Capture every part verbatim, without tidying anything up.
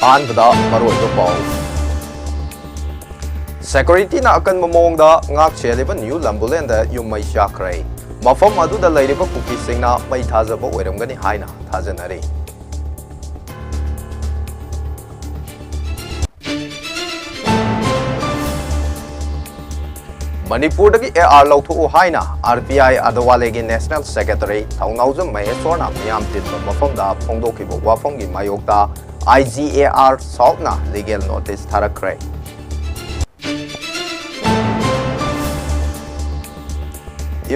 ꯑꯍꯥꯟꯕꯗ ꯃꯔꯨꯑꯣꯏꯕ ꯄꯥꯎ꯫ Securityꯅ ꯑꯀꯟꯕ ꯃꯑꯣꯡꯗ ꯉꯥꯛ ꯁꯦꯜꯂꯤꯕ ꯅ꯭ꯌꯨ ꯂꯝꯕꯨꯂꯦꯟꯗ ꯌꯨꯝ ꯃꯩ ꯆꯥꯛꯈ꯭ꯔꯦ꯫ ꯃꯐꯝ ꯑꯗꯨꯗ ꯂꯩꯔꯤꯕ ꯀꯨꯀꯤꯁꯤꯡꯅ ꯃꯩ ꯊꯥꯖꯕ ꯑꯣꯏꯔꯝꯒꯅꯤ ꯍꯥꯏꯅ ꯊꯥꯖꯅꯔꯤ꯫ ꯃꯅꯤꯄꯨꯔꯗꯒꯤ ꯑꯦ ꯑꯥꯔ ꯂꯧꯊꯣꯛꯎ ꯍꯥꯏꯅ ꯑꯥꯔ ꯄꯤ ꯑꯥꯏ ꯑꯗꯋꯥꯂꯦꯒꯤ National Secretary ꯊꯧꯅꯥꯎꯖꯝ ꯃꯍꯦꯁ꯭ꯋꯔꯅ ꯃꯤꯌꯥꯝ ꯇꯤꯟꯕ ꯃꯐꯝꯗ ꯐꯣꯡꯗꯣꯛꯈꯤꯕ ꯋꯥꯐꯝꯒꯤ ꯃꯥꯌꯣꯛꯇ ꯑꯥꯏ ꯖꯤ ꯑꯦ ꯑꯥꯔ ꯁꯥꯎꯠꯅ legal notice ꯊꯥꯔꯛꯈ꯭ꯔꯦ꯫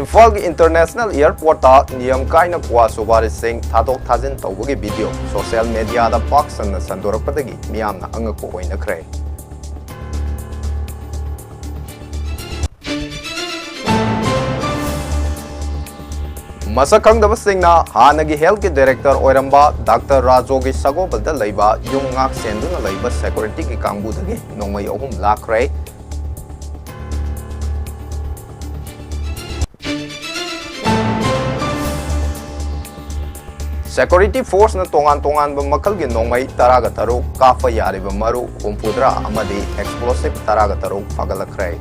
ꯏꯝꯐꯥꯜꯒꯤ International Airportꯇ ꯅꯤꯌꯝ ꯀꯥꯏꯅ ꯀ꯭ꯋꯥ ꯁꯨꯄꯥꯔꯤꯁꯤꯡ ꯊꯥꯗꯣꯛ ꯊꯥꯖꯤꯟ ꯇꯧꯕꯒꯤ video social mediaꯗ ꯄꯥꯛ ꯁꯟꯅ ꯁꯟꯗꯣꯔꯛꯄꯗꯒꯤ ꯃꯤꯌꯥꯝꯅ ꯑꯉꯛꯄ ꯑꯣꯏꯅꯈ꯭ꯔꯦ꯫ ꯃꯁꯛ ꯈꯪꯗꯕꯁꯤꯡꯅ ꯍꯥꯟꯅꯒꯤ healthꯀꯤ director ꯑꯣꯏꯔꯝꯕ ꯗꯥꯛꯇꯔ ꯔꯥꯖꯣꯒꯤ ꯁꯒꯣꯜꯕꯟꯗ ꯂꯩꯕ ꯌꯨꯝ ꯉꯥꯛ ꯁꯦꯟꯗꯨꯅ ꯂꯩꯕ securityꯒꯤ ꯀꯥꯡꯕꯨꯗꯒꯤ ꯅꯣꯡꯃꯩ ꯑꯍꯨꯝ ꯂꯥꯛꯈ꯭ꯔꯦ꯫ Security forceꯅ ꯇꯣꯉꯥꯟ ꯇꯣꯉꯥꯟꯕ ꯃꯈꯜꯒꯤ ꯅꯣꯡꯃꯩ ꯇꯔꯥꯒ ꯇꯔꯨꯛ, ꯀꯥꯞꯄ ꯌꯥꯔꯤꯕ ꯃꯔꯨ ꯍꯨꯝꯐꯨꯇꯔꯥ ꯑꯃꯗꯤ explosive ꯇꯔꯥꯒ ꯇꯔꯨꯛ ꯐꯥꯒꯠꯂꯛꯈ꯭ꯔꯦ꯫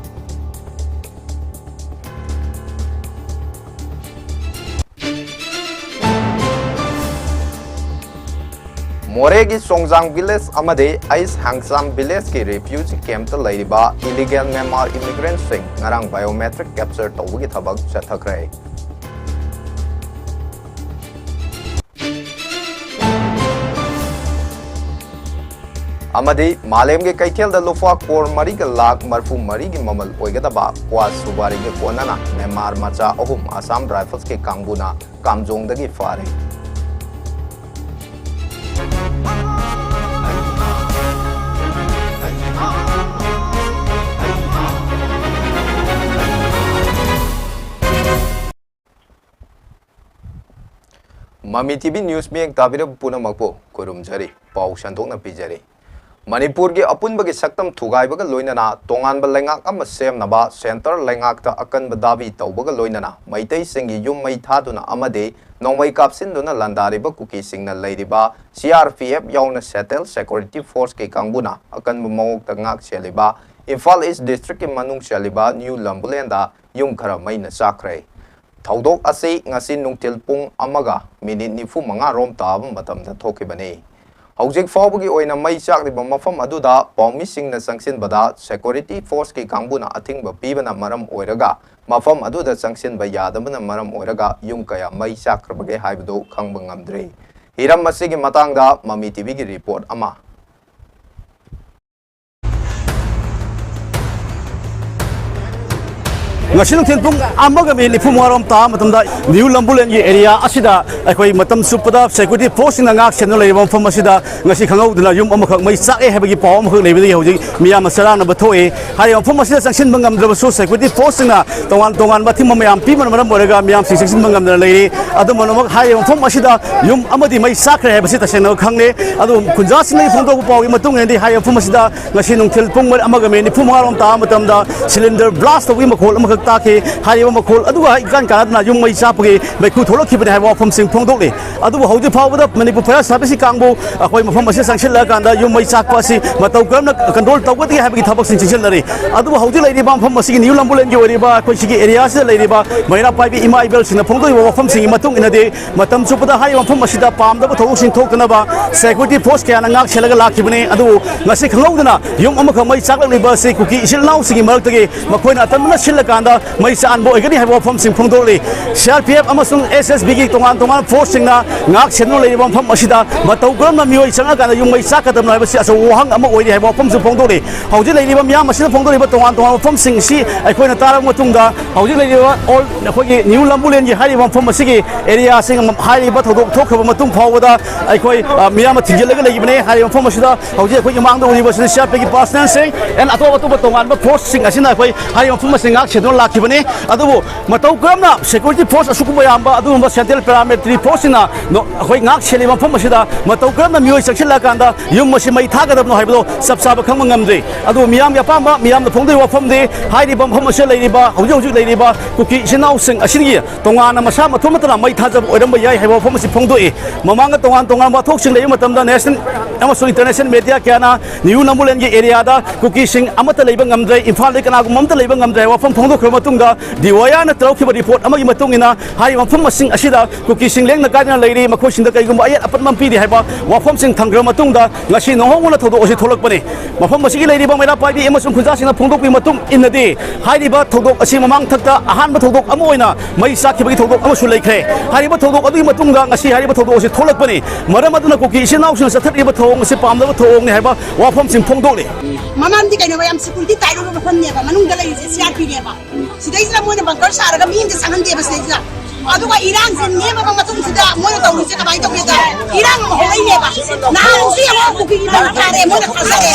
ꯃꯣꯔꯦꯒꯤ ꯆꯣꯡꯖꯥꯡ village ꯑꯃꯗꯤ ꯑꯩꯁ ꯍꯥꯡꯆꯥꯝ villageꯀꯤ refugee campꯇ ꯂꯩꯔꯤꯕ illegal Myanmar immigrantꯁꯤꯡ ꯉꯔꯥꯡ biometric capture ꯇꯧꯕꯒꯤ ꯊꯕꯛ ꯆꯠꯊꯈ꯭ꯔꯦ꯫ ꯑꯃꯗꯤ ꯃꯥꯂꯦꯝꯒꯤ ꯀꯩꯊꯦꯜꯗ ꯂꯨꯄꯥ ꯀ꯭ꯔꯣꯔ ꯃꯔꯤꯒ ꯂꯥꯈ ꯃꯔꯤꯐꯨ ꯃꯔꯤꯒꯤ ꯃꯃꯜ ꯑꯣꯏꯒꯗꯕ ꯀ꯭ꯋꯥ ꯁꯨꯕꯥꯔꯤꯒ ꯀꯣꯟꯅꯅ ꯃ꯭ꯌꯥꯟꯃꯥꯔ ꯃꯆꯥ ꯑꯍꯨꯝ Assam Riflesꯀꯤ ꯀꯥꯡꯕꯨꯅ ꯀꯥꯝꯖꯣꯡꯗꯒꯤ ꯐꯥꯔꯦ꯫ ꯃꯃꯤ ꯇꯤ ꯚꯤ news ꯃꯤꯠꯌꯦꯡ ꯇꯥꯕꯤꯔꯕ ꯄꯨꯝꯅꯃꯛꯄꯨ ꯈꯨꯔꯨꯝꯖꯔꯤ꯫ ꯄꯥꯎ ꯁꯟꯗꯣꯛꯅ ꯄꯤꯖꯔꯤ꯫ ꯃꯅꯤꯄꯨꯔꯒꯤ ꯑꯄꯨꯟꯕꯒꯤ ꯁꯛꯇꯝ ꯊꯨꯒꯥꯏꯕꯒ ꯂꯣꯏꯅꯅ ꯇꯣꯉꯥꯟꯕ ꯂꯩꯉꯥꯛ ꯑꯃ ꯁꯦꯝꯅꯕ ꯁꯦꯟꯇꯔ ꯂꯩꯉꯥꯛꯇ ꯑꯀꯟꯕ ꯗꯥꯕꯤ ꯇꯧꯕꯒ ꯂꯣꯏꯅꯅ ꯃꯩꯇꯩꯁꯤꯡꯒꯤ ꯌꯨꯝ ꯃꯩ ꯊꯥꯗꯨꯅ ꯑꯃꯗꯤ ꯅꯣꯡꯃꯩ ꯀꯥꯞꯁꯤꯟꯗꯨꯅ ꯂꯥꯟꯗꯥꯔꯤꯕ ꯀꯨꯀꯤꯁꯤꯡꯅ ꯂꯩꯔꯤꯕ ꯁꯤ ꯑꯥꯔ ꯄꯤ ꯑꯦꯐ ꯌꯥꯎꯅ ꯁꯦꯟꯇ꯭ꯔꯦꯜ ꯁꯦꯀ꯭ꯌꯨꯔꯤꯇꯤ ꯐꯣꯔꯁꯀꯤ ꯀꯥꯡꯕꯨꯅ ꯑꯀꯟꯕ ꯃꯑꯣꯡꯗ ꯉꯥꯛ ꯁꯦꯜꯂꯤꯕ ꯏꯝꯐꯥꯜ ꯏꯁ ꯗꯤꯁꯇ꯭ꯔꯤꯛꯀꯤ ꯃꯅꯨꯡ ꯆꯜꯂꯤꯕ ꯅ꯭ꯌꯨ ꯂꯝꯕꯨꯂꯦꯟꯗ ꯌꯨꯝ ꯈꯔ ꯃꯩꯅ ꯆꯥꯛꯈ꯭ꯔꯦ꯫ ꯊꯧꯗꯣꯛ ꯑꯁꯤ ꯉꯁꯤ ꯅꯨꯡꯊꯤꯜ ꯄꯨꯡ ꯑꯃꯒ ꯃꯤꯅꯤꯠ ꯅꯤꯐꯨ ꯃꯉꯥ ꯔꯣꯝ ꯇꯥꯕ ꯃꯇꯝꯗ ꯊꯣꯛꯈꯤꯕꯅꯤ꯫ ꯍꯧꯖꯤꯛ ꯐꯥꯎꯕꯒꯤ ꯑꯣꯏꯅ ꯃꯩ ꯆꯥꯛꯂꯤꯕ ꯃꯐꯝ ꯑꯗꯨꯗ ꯄꯥꯎꯃꯤꯁꯤꯡꯅ ꯆꯪꯁꯤꯟꯕꯗ ꯁꯦꯀ꯭ꯌꯨꯔꯤꯇꯤ ꯐꯣꯔꯁꯀꯤ ꯀꯥꯡꯕꯨꯅ ꯑꯊꯤꯡꯕ ꯄꯤꯕꯅ ꯃꯔꯝ ꯑꯣꯏꯔꯒ ꯃꯐꯝ ꯑꯗꯨꯗ ꯆꯪꯁꯤꯟꯕ ꯌꯥꯗꯕꯅ ꯃꯔꯝ ꯑꯣꯏꯔꯒ ꯌꯨꯝ ꯀꯌꯥ ꯃꯩ ꯆꯥꯛꯈ꯭ꯔꯕꯒꯦ ꯍꯥꯏꯕꯗꯨ ꯈꯪꯕ ꯉꯝꯗ꯭ꯔꯤ꯫ ꯍꯤꯔꯝ ꯑꯁꯤꯒꯤ ꯃꯇꯥꯡꯗ ꯃꯃꯤ ꯇꯤꯚꯤꯒꯤ ꯔꯤꯄꯣꯔꯠ ꯑꯃ꯫ ꯉꯁꯤ ꯅꯨꯡꯊꯤꯜ ꯄꯨꯡ ꯑꯃꯒ ꯃꯤꯅꯤꯠ ꯅꯤꯐꯨ ꯃꯉꯥꯔꯣꯝ ꯇꯥꯕ ꯃꯇꯝꯗ ꯅ꯭ꯌꯨ ꯂꯝꯕꯨꯂꯦꯟꯒꯤ ꯑꯦꯔꯤꯌꯥ ꯑꯁꯤꯗ ꯑꯩꯈꯣꯏ ꯃꯇꯝ ꯆꯨꯞꯄꯗ ꯁꯦꯀ꯭ꯌꯨꯔꯤꯇꯤ ꯐꯣꯔꯁꯁꯤꯡꯅ ꯉꯥꯛ ꯁꯦꯟꯗꯨꯅ ꯂꯩꯔꯤꯕ ꯃꯐꯝ ꯑꯁꯤꯗ ꯉꯁꯤ ꯈꯪꯍꯧꯗꯅ ꯌꯨꯝ ꯑꯃꯈꯛ ꯃꯩ ꯆꯥꯛꯑꯦ ꯍꯥꯏꯕꯒꯤ ꯄꯥꯎ ꯑꯃꯈꯛ ꯂꯩꯕꯗꯒꯤ ꯍꯧꯖꯤꯛ ꯃꯤꯌꯥꯝꯅ ꯆꯔꯥꯡꯅꯕ ꯊꯣꯛꯏ꯫ ꯍꯥꯏꯔꯤꯕ ꯃꯐꯝ ꯑꯁꯤꯗ ꯆꯪꯁꯤꯟꯕ ꯉꯝꯗ꯭ꯔꯕꯁꯨ ꯁꯦꯀ꯭ꯌꯨꯔꯤꯇꯤ ꯐꯣꯔꯁꯁꯤꯡꯅ ꯇꯣꯉꯥꯟ ꯇꯣꯉꯥꯟꯕ ꯑꯊꯤꯡꯕ ꯃꯌꯥꯝ ꯄꯤꯕꯅ ꯃꯔꯝ ꯑꯣꯏꯔꯒ ꯃꯤꯌꯥꯝꯁꯤꯡ ꯆꯪꯁꯤꯟꯕ ꯉꯝꯗꯅ ꯂꯩꯔꯤ꯫ ꯑꯗꯨꯕꯨ ꯍꯥꯏꯔꯤꯕ ꯃꯐꯝ ꯑꯁꯤꯗ ꯌꯨꯝ ꯑꯃꯗꯤ ꯃꯩ ꯆꯥꯛꯈ꯭ꯔꯦ ꯍꯥꯏꯕꯁꯤ ꯇꯁꯦꯡꯅ ꯈꯪꯂꯦ꯫ ꯑꯗꯨꯕꯨ ꯈꯨꯟꯖꯥꯁꯤꯡꯅ ꯐꯣꯡꯗꯣꯛꯄ ꯄꯥꯎꯒꯤ ꯃꯇꯨꯡ ꯏꯟꯅꯗꯤ ꯍꯥꯏꯔꯤꯕ ꯃꯐꯝ ꯑꯁꯤꯗ ꯉꯁꯤ ꯅꯨꯡꯊꯤꯜ ꯄꯨꯡ ꯑꯃꯒ ꯃꯤꯅꯤꯠ ꯅꯤꯐꯨ ꯃꯉꯥꯔꯣꯝ ꯇꯥꯕ ꯃꯇꯝꯗ ꯁꯤꯂꯤꯟꯗꯔ ꯕ꯭ꯂꯥꯁ ꯇꯧꯕꯒꯤ ꯃꯈꯣꯜ ꯑꯃꯈꯛ ꯇꯥꯈꯤ꯫ ꯍꯥꯏꯔꯤꯕ ꯃꯈꯣꯜ ꯑꯗꯨꯒ ꯏꯀꯥꯟ ꯀꯥꯟꯅꯗꯅ ꯌꯨꯝ ꯃꯩ ꯆꯥꯛꯄꯒꯤ ꯃꯩꯈꯨ ꯊꯣꯛꯂꯛꯈꯤꯕꯅꯤ ꯍꯥꯏꯕ ꯋꯥꯐꯝꯁꯤꯡ ꯐꯣꯡꯗꯣꯛꯂꯤ꯫ ꯑꯗꯨꯕꯨ ꯍꯧꯖꯤꯛ ꯐꯥꯎꯕꯗ ꯃꯅꯤꯄꯨꯔ ꯐꯥꯌꯔ ꯁꯥꯔꯚꯤꯁꯀꯤ ꯀꯥꯡꯕꯨ ꯑꯩꯈꯣꯏ ꯃꯐꯝ ꯑꯁꯤꯗ ꯆꯪꯁꯤꯜꯂꯛꯑꯀꯥꯟꯗ ꯌꯨꯝ ꯃꯩ ꯆꯥꯛꯄ ꯑꯁꯤ ꯃꯇꯧ ꯀꯔꯝꯅ ꯀꯟꯇ꯭ꯔꯣꯜ ꯇꯧꯒꯗꯒꯦ ꯍꯥꯏꯕꯒꯤ ꯊꯕꯛꯁꯤꯡ ꯆꯦꯛꯁꯤꯟꯅꯔꯤ꯫ ꯑꯗꯨꯕꯨ ꯍꯧꯖꯤꯛ ꯂꯩꯔꯤꯕ ꯃꯐꯝ ꯑꯁꯤꯒꯤ ꯅ꯭ꯌꯨ ꯂꯝꯕꯨꯂꯦꯟꯒꯤ ꯑꯣꯏꯔꯤꯕ ꯑꯩꯈꯣꯏ ꯁꯤꯒꯤ ꯑꯦꯔꯤꯌꯥꯁꯤꯗ ꯂꯩꯔꯤꯕ ꯃꯩꯔꯥ ꯄꯥꯏꯕꯤ ꯏꯃꯥ ꯏꯕꯦꯜꯁꯤꯡꯅ ꯐꯣꯡꯗꯣꯛꯂꯤꯕ ꯋꯥꯐꯝꯁꯤꯡꯒꯤ ꯃꯇꯨꯡ ꯏꯟꯅꯗꯤ ꯃꯇꯝ ꯆꯨꯞꯄꯗ ꯍꯥꯏꯔꯤꯕ ꯃꯐꯝ ꯑꯁꯤꯗ ꯄꯥꯝꯗꯕ ꯊꯧꯗꯣꯛꯁꯤꯡ ꯊꯣꯛꯇꯅꯕ ꯁꯦꯀ꯭ꯌꯨꯔꯤꯇꯤ ꯐꯣꯔꯁ ꯀꯌꯥꯅ ꯉꯥꯛ ꯁꯦꯜꯂꯒ ꯂꯥꯛꯈꯤꯕꯅꯤ꯫ ꯑꯗꯨꯕꯨ ꯉꯁꯤ ꯈꯪꯍꯧꯗꯅ ꯌꯨꯝ ꯑꯃꯈꯛ ꯃꯩ ꯆꯥꯛꯂꯛꯂꯤꯕ ꯑꯁꯤ ꯀꯨꯀꯤ ꯏꯆꯤꯜ ꯏꯅꯥꯎꯁꯤꯡꯒꯤ ꯃꯔꯛꯇꯒꯤ ꯃꯈꯣꯏꯅ ꯑꯇꯝꯕꯅ ꯁꯤꯜꯂꯀꯥꯟꯗ ꯃꯩ ꯆꯥꯛꯍꯟꯕ ꯑꯣꯏꯒꯅꯤ ꯍꯥꯏꯕ ꯋꯥꯐꯝꯁꯤꯡ ꯐꯣꯡꯗꯣꯛꯂꯤ꯫ ꯁꯤ ꯑꯥꯔ ꯄꯤ ꯑꯦꯐ ꯑꯃꯁꯨꯡ ꯑꯦꯁ ꯑꯦꯁ ꯕꯤꯒꯤ ꯇꯣꯉꯥꯟ ꯇꯣꯉꯥꯟꯕ ꯐꯣꯔꯁꯁꯤꯡꯅ ꯉꯥꯛ ꯁꯦꯟꯗꯨꯅ ꯂꯩꯔꯤꯕ ꯃꯐꯝ ꯑꯁꯤꯗ ꯃꯇꯧ ꯀꯔꯝꯅ ꯃꯤꯑꯣꯏ ꯆꯪꯉꯀꯥꯟꯗ ꯌꯨꯝ ꯃꯩ ꯆꯥꯛꯀꯗꯕꯅꯣ ꯍꯥꯏꯕꯁꯤ ꯑꯆꯧꯕ ꯋꯥꯍꯪ ꯑꯃ ꯑꯣꯏꯔꯤ ꯍꯥꯏꯕ ꯋꯥꯐꯝꯁꯨ ꯐꯣꯡꯗꯣꯛꯂꯤ꯫ ꯍꯧꯖꯤꯛ ꯂꯩꯔꯤꯕ ꯃꯤꯌꯥꯝ ꯑꯁꯤꯅ ꯐꯣꯡꯗꯣꯛꯂꯤꯕ ꯇꯣꯉꯥꯟ ꯇꯣꯉꯥꯟꯕ ꯋꯥꯐꯝꯁꯤꯡ ꯑꯁꯤ ꯑꯩꯈꯣꯏꯅ ꯇꯥꯔꯕ ꯃꯇꯨꯡꯗ ꯍꯧꯖꯤꯛ ꯂꯩꯔꯤꯕ ꯑꯣꯜ ꯑꯩꯈꯣꯏꯒꯤ ꯅ꯭ꯌꯨ ꯂꯝꯕꯨꯂꯦꯟꯒꯤ ꯍꯥꯏꯔꯤꯕ ꯃꯐꯝ ꯑꯁꯤꯒꯤ ꯑꯦꯔꯤꯌꯥꯁꯤꯡ ꯍꯥꯏꯔꯤꯕ ꯊꯧꯗꯣꯛ ꯊꯣꯛꯈ꯭ꯔꯕ ꯃꯇꯨꯡ ꯐꯥꯎꯕꯗ ꯑꯩꯈꯣꯏ, ꯑ, ꯃꯤꯌꯥꯝꯅ ꯊꯤꯡꯖꯤꯜꯂꯒ ꯂꯩꯈꯤꯕꯅꯤ꯫ ꯍꯥꯏꯔꯤꯕ ꯃꯐꯝ ꯑꯁꯤꯗ ꯍꯧꯖꯤꯛ ꯑꯩꯈꯣꯏꯒꯤ ꯃꯥꯡꯗ ꯎꯔꯤꯕꯁꯤꯅ ꯁꯤ ꯑꯥꯔ ꯄꯤꯒꯤ ꯄꯥꯔꯁꯅꯦꯜꯁꯤꯡ and ꯑꯇꯣꯞ ꯑꯇꯣꯞꯄ ꯇꯣꯉꯥꯟꯕ ꯐꯣꯔꯁꯁꯤꯡ ꯑꯁꯤꯅ ꯑꯩꯈꯣꯏ ꯍꯥꯏꯔꯤꯕ ꯃꯐꯝ ꯑꯁꯤ ꯉꯥꯛ ꯁꯦꯟꯗꯨꯅ ꯇꯥꯛꯈꯤꯕꯅꯤ꯫ ꯑꯗꯨꯕꯨ ꯃꯇꯧ ꯀꯔꯝꯅ security force ꯑꯁꯨꯛꯀꯨꯝꯕ ꯌꯥꯝꯕ ꯑꯗꯨꯒꯨꯝꯕ central paramilitary forceꯁꯤꯡꯅ ꯅꯣ-, ꯑꯩꯈꯣꯏ ꯉꯥꯛ ꯁꯦꯜꯂꯤꯕ ꯃꯐꯝ ꯑꯁꯤꯗ ꯃꯇꯧ ꯀꯔꯝꯅ ꯃꯤꯑꯣꯏ ꯆꯪꯁꯤꯜꯂꯛꯑꯀꯥꯟꯗ ꯌꯨꯝ ꯑꯁꯤ ꯃꯩ ꯊꯥꯒꯗꯕꯅꯣ ꯍꯥꯏꯕꯗꯣ ꯆꯞ ꯆꯥꯕ ꯈꯪꯕ ꯉꯝꯗ꯭ꯔꯤ꯫ ꯑꯗꯨꯕꯨ ꯃꯤꯌꯥꯝꯒꯤ ꯑꯄꯥꯝꯕ, ꯃꯤꯌꯥꯝꯅ ꯐꯣꯡꯗꯣꯛꯏꯕ ꯋꯥꯐꯝꯗꯤ ꯍꯥꯏꯔꯤꯕ ꯃꯐꯝ ꯑꯁꯤꯗ ꯂꯩꯔꯤꯕ, ꯍꯧꯖꯤꯛ ꯍꯧꯖꯤꯛ ꯂꯩꯔꯤꯕ ꯀꯨꯀꯤ ꯏꯆꯤꯟ ꯏꯅꯥꯎꯁꯤꯡ ꯑꯁꯤꯒꯤ ꯇꯣꯉꯥꯟꯅ ꯃꯁꯥ ꯃꯊꯣꯟ ꯅꯠꯇꯅ ꯃꯩ ꯊꯥꯖꯕ ꯑꯣꯏꯔꯝꯕ ꯌꯥꯏ ꯍꯥꯏꯕ ꯋꯥꯐꯝ ꯑꯁꯤ ꯐꯣꯡꯗꯣꯛꯏ꯫ ꯃꯃꯥꯡꯗ ꯇꯣꯉꯥꯟ ꯇꯣꯉꯥꯟꯕ ꯋꯥꯊꯣꯛꯁꯤꯡ ꯂꯩꯕ ꯃꯇꯝꯗ national ꯑꯃꯁꯨꯡ international media ꯀꯌꯥꯅ New Namulenꯒꯤ areaꯗ ꯀꯨꯀꯤꯁꯤꯡ ꯑꯃꯠꯇ ꯂꯩꯕ ꯉꯝꯗ꯭ꯔꯦ, ꯏꯝꯐꯥꯜꯗ ꯀꯅꯥꯒꯨꯝꯕ ꯑꯃꯠꯇ ꯂꯩꯕ ꯉꯝꯗ꯭ꯔꯦ ꯍꯥꯏꯕ ꯋꯥꯐꯝ ꯐꯣꯡꯗꯣꯛꯈ꯭ꯔꯕ ꯃꯇꯨꯡꯗ, DYRꯅ ꯇꯧꯔꯛꯈꯤꯕ report ꯑꯃꯒꯤ ꯃꯇꯨꯡ ꯏꯟꯅ ꯍꯥꯏꯔꯤꯕ ꯃꯐꯝꯁꯤꯡ ꯑꯁꯤꯗ ꯀꯨꯀꯤꯁꯤꯡ ꯂꯦꯡꯗꯅ ꯀꯥꯏꯗꯅ ꯂꯩꯔꯤ, ꯃꯈꯣꯏꯁꯤꯡꯗ ꯀꯩꯒꯨꯝꯕ ꯑꯌꯦꯠ ꯑꯄꯟ ꯑꯃ ꯄꯤꯔꯤ ꯍꯥꯏꯕ ꯋꯥꯐꯝꯁꯤꯡ ꯊꯝꯈ꯭ꯔꯕ ꯃꯇꯨꯡꯗ, ꯉꯁꯤ ꯅꯧꯍꯧꯅꯅ ꯊꯧꯗꯣꯛ ꯑꯁꯤ ꯊꯣꯛꯂꯛꯄꯅꯤ꯫ ꯃꯐꯝ ꯑꯁꯤꯒꯤ ꯂꯩꯔꯤꯕ ꯃꯩꯔꯥ ꯄꯥꯏꯕꯤ ꯑꯃꯁꯨꯡ ꯈꯨꯟꯖꯥꯁꯤꯡꯅ ꯐꯣꯡꯗꯣꯛꯄꯒꯤ ꯃꯇꯨꯡ ꯏꯟꯅꯗꯤ, ꯍꯥꯏꯔꯤꯕ ꯊꯧꯗꯣꯛ ꯑꯁꯤ ꯃꯃꯥꯡꯊꯛꯇ ꯑꯍꯥꯟꯕ ꯊꯧꯗꯣꯛ ꯑꯃ ꯑꯣꯏꯅ ꯃꯩ ꯆꯥꯛꯈꯤꯕꯒꯤ ꯊꯧꯗꯣꯛ ꯑꯃꯁꯨ ꯂꯩꯈ꯭ꯔꯦ꯫ ꯍꯥꯏꯔꯤꯕ ꯊꯧꯗꯣꯛ ꯑꯗꯨꯒꯤ ꯃꯇꯨꯡꯗ ꯉꯁꯤ ꯍꯥꯏꯔꯤꯕ ꯊꯧꯗꯣꯛ ꯑꯁꯤ ꯊꯣꯛꯂꯛꯄꯅꯤ꯫ ꯃꯔꯝ ꯑꯗꯨꯅ ꯀꯨꯀꯤ ꯏꯆꯤꯟ ꯏꯅꯥꯎꯁꯤꯡꯅ ꯆꯠꯊꯔꯤꯕ ꯊꯧꯑꯣꯡ ꯑꯁꯤ ꯄꯥꯝꯗꯕ ꯊꯧꯑꯣꯡꯅꯤ ꯍꯥꯏꯕ ꯋꯥꯐꯝꯁꯤꯡ ꯐꯣꯡꯗꯣꯛꯂꯤ꯫ ꯃꯃꯥꯡꯗꯤ ꯀꯩꯅꯣꯕ, ꯌꯥꯝ security tight ꯑꯣꯏꯕ ꯃꯐꯝꯅꯦꯕ, ꯃꯅꯨꯡꯗ ꯂꯩꯔꯤꯁꯦ CRPꯅꯦꯕ꯫ ꯁꯤꯗꯩꯁꯤꯗ ꯃꯣꯏꯅ bunker ꯁꯥꯔꯒ ꯃꯤ ꯑꯃꯇ ꯆꯪꯍꯟꯗꯦꯕ ꯁꯤꯗꯩꯁꯤꯗ꯫ ꯑꯗꯨꯒ ꯏꯔꯥꯡꯁꯦ ꯅꯦꯝꯃꯕ ꯃꯇꯨꯡꯁꯤꯗ ꯃꯣꯏꯅ ꯇꯧꯔꯤꯁꯦ ꯀꯃꯥꯏꯅ ꯇꯧꯒꯦꯗ? ꯏꯔꯥꯡ ꯑꯃ ꯍꯧꯔꯛꯏꯅꯦꯕ꯫ ꯅꯍꯥꯟꯁꯨ ꯌꯦꯡꯉꯣ, ꯀꯨꯀꯤꯒꯤ ꯃꯩ ꯊꯥꯔꯦ, ꯃꯣꯏꯅ ꯊꯥꯔꯦ,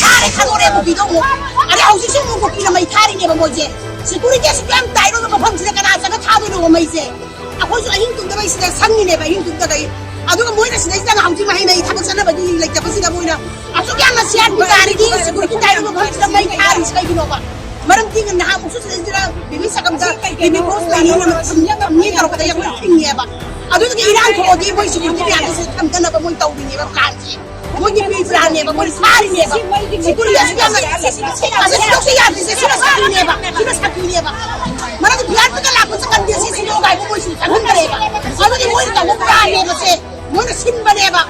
ꯊꯥꯔꯦ ꯈꯪꯉꯨꯔꯦ ꯀꯨꯀꯤꯗꯣ ꯑꯃꯨꯛ꯫ ꯑꯗꯩ ꯍꯧꯖꯤꯛꯁꯨ ꯑꯃꯨꯛ ꯀꯨꯀꯤꯅ ꯃꯩ ꯊꯥꯔꯤꯅꯦꯕ ꯃꯣꯏꯁꯦ꯫ Security ꯑꯁꯨꯛ ꯌꯥꯝ tight ꯑꯣꯏꯕ ꯃꯐꯝꯁꯤꯗ ꯀꯅꯥ ꯆꯪꯉ ꯊꯥꯗꯣꯏꯅꯣꯕ ꯃꯩꯁꯦ? ꯑꯩꯈꯣꯏꯁꯨ ꯑꯍꯤꯡ ꯇꯨꯝꯗꯕꯩ ꯁꯤꯗ ꯁꯪꯉꯤꯅꯦꯕ, ꯑꯍꯤꯡ ꯇꯨꯝꯗꯈꯩ꯫ ꯑꯗꯨꯒ ꯃꯣꯏꯅ ꯁꯤꯗꯩꯁꯤꯗ ꯍꯧꯖꯤꯛ ꯃꯍꯩ ꯃꯍꯩ ꯊꯕꯛ ꯆꯠꯅꯕꯗꯤ ꯂꯩꯇꯕꯁꯤꯗ ꯃꯣꯏꯅ ꯑꯁꯨꯛ ꯌꯥꯝꯅ CRP ꯇꯥꯔꯤꯗꯤ security tight ꯑꯣꯏꯕ ꯃꯐꯝꯁꯤꯗ ꯃꯩ ꯊꯥꯔꯤꯁꯤ ꯀꯩꯒꯤꯅꯣꯕ? ꯃꯔꯝꯗꯤ ꯅꯍꯥꯟꯃꯨꯛꯁꯨ ꯁꯤꯗꯩꯁꯤꯗ ꯕꯤꯕꯤ ꯁꯀꯝꯗ ꯕꯤꯕꯤ ꯕꯣꯁ ꯂꯩꯅꯤꯅ ꯊꯝꯅꯤ ꯇꯧꯔꯛꯄꯗ ꯑꯩꯈꯣꯏ ꯊꯤꯡꯉꯦꯕ꯫ ꯑꯗꯨꯗꯨꯒꯤ ꯏꯔꯥꯡ ꯊꯣꯛꯑꯗꯤ ꯃꯣꯏ security ꯃꯌꯥꯝꯗꯨꯁꯨ ꯊꯝꯗꯅꯕ ꯃꯣꯏ ꯇꯧꯔꯤꯅꯦꯕ planꯁꯦ꯫ ꯃꯣꯏꯒꯤ ꯄ꯭ꯔꯤ ꯄ꯭ꯂꯥꯟꯅꯦꯕ, ꯃꯣꯏ ꯁꯥꯔꯤꯅꯦꯕ꯫ ꯁꯤ ꯃꯩꯗꯤ ꯁꯤ ꯀꯨꯔꯤꯌꯥꯁꯨ ꯌꯥꯝꯅ ꯁꯤ ꯁꯤꯗꯣꯛꯁꯦ ꯌꯥꯗ꯭ꯔꯤꯁꯦ ꯁꯤꯅ ꯁꯥꯔꯤꯅꯦꯕ, ꯁꯤꯅ ꯁꯥꯔꯤꯅꯦꯕ꯫ ꯃꯔꯝꯗꯤ ꯄ꯭ꯂꯥꯟꯗꯨꯗ ꯂꯥꯛꯄ ꯆꯠꯀꯟꯗꯦ ꯁꯤ ꯁꯤꯗꯣꯛ ꯍꯥꯏꯕ ꯃꯣꯏꯁꯨ ꯆꯪꯍꯟꯗ꯭ꯔꯦꯕ꯫ ꯑꯗꯨꯗꯤ ꯃꯣꯏꯅ ꯇꯧꯕ ꯄ꯭ꯂꯥꯟꯅꯦꯕ ꯁꯦ, ꯃꯣꯏꯅ ꯁꯤꯟꯕꯅꯦꯕ꯫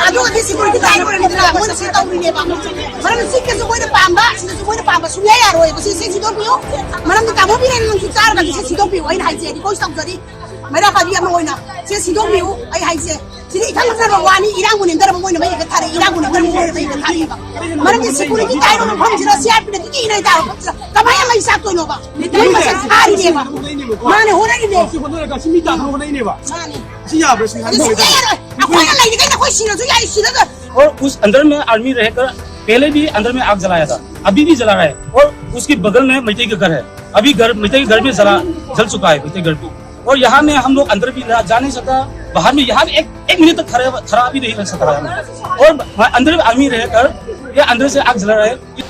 ꯑꯗꯨꯒꯗꯤ ꯁꯤꯀꯨꯔꯤꯇꯤ ꯇꯥꯏꯔꯣꯏꯗꯅ ꯃꯣꯏꯅ ꯁꯤ ꯇꯧꯔꯤꯅꯦꯕ꯫ ꯃꯔꯝꯗꯤ ꯁꯤꯗꯁꯨ ꯃꯣꯏꯅ ꯄꯥꯝꯕ, ꯁꯤꯗꯁꯨ ꯃꯣꯏꯅ ꯄꯥꯝꯕ ꯁꯨꯡꯌꯥ ꯌꯥꯔꯣꯏꯕ꯫ ꯁꯤ ꯁꯤ ꯁꯤꯗꯣꯛꯄꯤꯌꯨ꯫ ꯃꯔꯝꯗꯤ ꯇꯥꯃꯣ ꯕꯤꯔꯦꯟꯅ ꯅꯪꯁꯨ ꯆꯥꯔꯒꯗꯤ ꯁꯤ ꯁꯤꯗꯣꯛꯄꯤꯌꯨ꯫ ꯑꯩꯅ ꯍꯥꯏꯁꯦ request ꯇꯧꯖꯔꯤ꯫ ꯃꯩꯔꯥ ꯄꯥꯏꯕꯤ ꯑꯃ ꯑꯣꯏꯅ ꯁꯤ ꯁꯤꯗꯣꯛꯄꯤꯌꯨ꯫ ꯑꯩ ꯍꯥꯏꯁꯦ ꯁꯤꯗꯤ ꯏꯊꯪ ꯊꯪꯅꯕ ꯋꯥꯅꯤ꯫ ꯏꯔꯥꯡꯕꯨ ꯅꯦꯝꯊꯔꯕ ꯃꯣꯏꯅ ꯃꯩ ꯍꯦꯛꯇ ꯊꯥꯔꯛꯏ, ꯏꯔꯥꯡꯕꯨ ꯅꯦꯝꯊꯔꯕ ꯃꯣꯏꯅ ꯃꯩ ꯍꯦꯛꯇ ꯊꯥꯔꯛꯏꯕ꯫ ꯃꯔꯝꯗꯤ ꯁꯤꯀꯨꯔꯤꯇꯤ ꯇꯥꯏꯕ ꯃꯐꯝꯁꯤꯗ ꯁꯤ ꯑꯥꯔ ꯄꯤꯅ ꯇꯤꯀꯤ ꯏꯅꯩ ꯇꯥꯕ ꯃꯐꯝꯁꯤꯗ ꯀꯃꯥꯏꯅ ꯃꯩ ꯆꯥꯛꯇꯣꯏꯅꯣꯕ? ꯃꯩ ꯃꯁꯛ ꯊꯥꯔꯤꯅꯦꯕ꯫ ꯃꯥꯅꯦ, ꯍꯣꯠꯅꯔꯤꯅꯦ꯫ ꯁꯤ ꯍꯣꯠꯅꯔꯒ ꯁꯤ ꯃꯤ ꯇꯥꯟꯅꯕ ꯍꯣꯠꯅꯩꯅꯦꯕ꯫ ꯃꯥꯅꯦ꯫ ꯁꯤ ꯌꯥꯕ꯭ꯔꯥ ꯁꯤꯅꯤ? ꯑꯗꯨ ꯁꯨꯡꯌꯥ ꯌꯥꯔꯣꯏ꯫ ꯑꯩꯈꯣꯏꯅ ꯂꯩꯔꯤꯈꯩꯗꯤ ꯑꯩꯈꯣꯏ ꯁꯤꯔꯁꯨ ꯌꯥꯏ, ꯁꯤꯔꯒ और उस अंदर में आर्मी रहकर पहले भी अंदर में आग जलाया था। अभी भी जला रहा है और उसके बगल में मैतेई का घर है। अभी घर, मैतेई के घर में जला, जल चुका है मैतेई घर भी। और यहाँ में हम लोग अंदर भी जा नहीं सकता, बाहर में यहाँ में एक, एक मिनट तक खड़ा, खड़ा भी नहीं रह सकता है। और अंदर में आदमी रहकर ये अंदर से आग जला रहा है।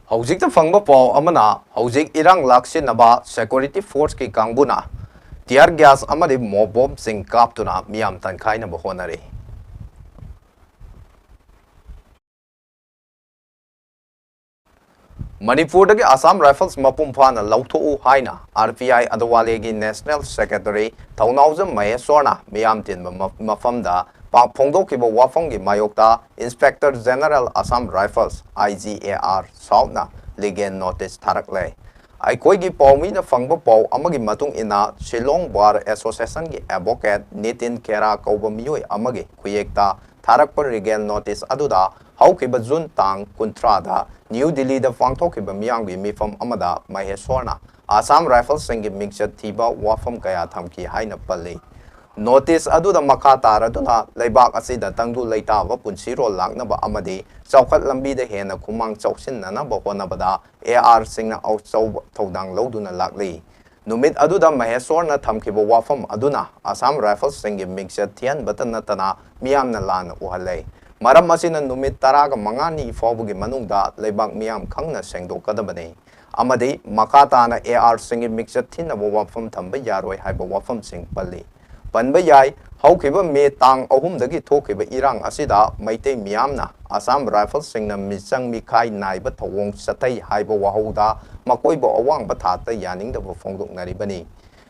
ꯍꯧꯖꯤꯛꯇ ꯐꯪꯕ ꯄꯥꯎ ꯑꯃꯅ, ꯍꯧꯖꯤꯛ ꯏꯔꯥꯡ ꯂꯥꯛꯁꯤꯟꯅꯕ security forceꯀꯤ ꯀꯥꯡꯕꯨꯅ tear gas ꯑꯃꯗꯤ mob bombꯁꯤꯡ ꯀꯥꯞꯇꯨꯅ ꯃꯤꯌꯥꯝ ꯇꯟꯈꯥꯏꯅꯕ ꯍꯣꯠꯅꯔꯤ꯫ ꯃꯅꯤꯄꯨꯔꯗꯒꯤ Assam Rifles ꯃꯄꯨꯡ ꯐꯥꯅ ꯂꯧꯊꯣꯛꯎ ꯍꯥꯏꯅ R P I ꯑꯗꯋꯥꯂꯦꯒꯤ National Secretary Thounaojam ꯃꯍꯦꯁ꯭ꯋꯔꯅ ꯃꯤꯌꯥꯝ ꯇꯤꯟꯕ ꯃ-, ꯃꯐꯝꯗ ꯄꯥꯎ ꯐꯣꯡꯗꯣꯛꯈꯤꯕ ꯋꯥꯐꯝꯒꯤ ꯃꯥꯌꯣꯛꯇ Inspector General Assam Rifles, I G A R, ꯁꯥꯎꯠꯅ legal notice ꯊꯥꯔꯛꯂꯦ꯫ ꯑꯩꯈꯣꯏꯒꯤ ꯄꯥꯎꯃꯤꯅ ꯐꯪꯕ ꯄꯥꯎ ꯑꯃꯒꯤ ꯃꯇꯨꯡ ꯏꯟꯅ, Shillong Bar Associationꯒꯤ advocate ꯅꯤꯇꯤꯟ ꯈꯦꯔꯥ ꯀꯧꯕ ꯃꯤꯑꯣꯏ ꯑꯃꯒꯤ ꯈꯨꯌꯦꯛꯇ ꯊꯥꯔꯛꯄ legal notice ꯑꯗꯨꯗ, ꯍꯧꯈꯤꯕ ꯖꯨꯟ ꯇꯥꯡ ꯀꯨꯟꯊ꯭ꯔꯥꯗ ꯅ꯭ꯌꯨ ꯗꯤꯜꯂꯤꯗ ꯄꯥꯡꯊꯣꯛꯈꯤꯕ ꯃꯤꯌꯥꯝꯒꯤ ꯃꯤꯐꯝ ꯑꯃꯗ ꯃꯍꯦꯁ꯭ꯋꯔꯅ Assam Riflesꯁꯤꯡꯒꯤ ꯃꯤꯡꯆꯠ ꯊꯤꯕ ꯋꯥꯐꯝ ꯀꯌꯥ ꯊꯝꯈꯤ ꯍꯥꯏꯅ ꯄꯜꯂꯤ꯫ Notice ꯑꯗꯨꯗ ꯃꯈꯥ ꯇꯥꯔꯗꯨꯅ ꯂꯩꯕꯥꯛ ꯑꯁꯤꯗ ꯇꯪꯗꯨ ꯂꯩꯇꯥꯕ ꯄꯨꯟꯁꯤꯔꯣꯜ ꯂꯥꯛꯅꯕ ꯑꯃꯗꯤ ꯆꯥꯎꯈꯠ ꯂꯝꯕꯤꯗ ꯍꯦꯟꯅ ꯈꯨꯃꯥꯡ ꯆꯥꯎꯁꯤꯟꯅꯅꯕ ꯍꯣꯠꯅꯕꯗ A Rꯁꯤꯡꯅ ꯑꯆꯧꯕ ꯊꯧꯗꯥꯡ ꯂꯧꯗꯨꯅ ꯂꯥꯛꯂꯤ꯫ ꯅꯨꯃꯤꯠ ꯑꯗꯨꯗ ꯃꯍꯦꯁ꯭ꯋꯔꯅ ꯊꯝꯈꯤꯕ ꯋꯥꯐꯝ ꯑꯗꯨꯅ ꯑꯁꯥꯝ ꯔꯥꯏꯐꯜꯁꯁꯤꯡꯒꯤ ꯃꯤꯡꯆꯠ ꯊꯤꯍꯟꯕꯇ ꯅꯠꯇꯅ ꯃꯤꯌꯥꯝꯅ ꯂꯥꯟꯅ ꯎꯍꯜꯂꯦ꯫ ꯃꯔꯝ ꯑꯁꯤꯅ ꯅꯨꯃꯤꯠ ꯇꯔꯥꯒ ꯃꯉꯥꯅꯤ ꯐꯥꯎꯕꯒꯤ ꯃꯅꯨꯡꯗ ꯂꯩꯕꯥꯛ ꯃꯤꯌꯥꯝ ꯈꯪꯅ ꯁꯦꯡꯗꯣꯛꯀꯗꯕꯅꯤ ꯑꯃꯗꯤ ꯃꯈꯥ ꯇꯥꯅ ꯑꯦ ꯑꯥꯔꯁꯤꯡꯒꯤ ꯃꯤꯡꯆꯠ ꯊꯤꯅꯕ ꯋꯥꯐꯝ ꯊꯝꯕ ꯌꯥꯔꯣꯏ ꯍꯥꯏꯕ ꯋꯥꯐꯝꯁꯤꯡ ꯄꯜꯂꯤ꯫ ꯄꯟꯕ ꯌꯥꯏ, ꯍꯧꯈꯤꯕ ꯃꯦ ꯇꯥꯡ ꯑꯍꯨꯝꯗꯒꯤ ꯊꯣꯛꯈꯤꯕ ꯏꯔꯥꯡ ꯑꯁꯤꯗ ꯃꯩꯇꯩ ꯃꯤꯌꯥꯝꯅ ꯑꯁꯥꯝ ꯔꯥꯏꯐꯜꯁꯤꯡꯅ ꯃꯤꯆꯪ ꯃꯤꯈꯥꯏ ꯅꯥꯏꯕ ꯊꯧꯑꯣꯡ ꯆꯠꯊꯩ ꯍꯥꯏꯕ ꯋꯥꯍꯧꯗ ꯃꯈꯣꯏꯕꯨ ꯑꯋꯥꯡꯕ ꯊꯥꯛꯇ ꯌꯥꯅꯤꯡꯗꯕ ꯐꯣꯡꯗꯣꯛꯅꯔꯤꯕꯅꯤ꯫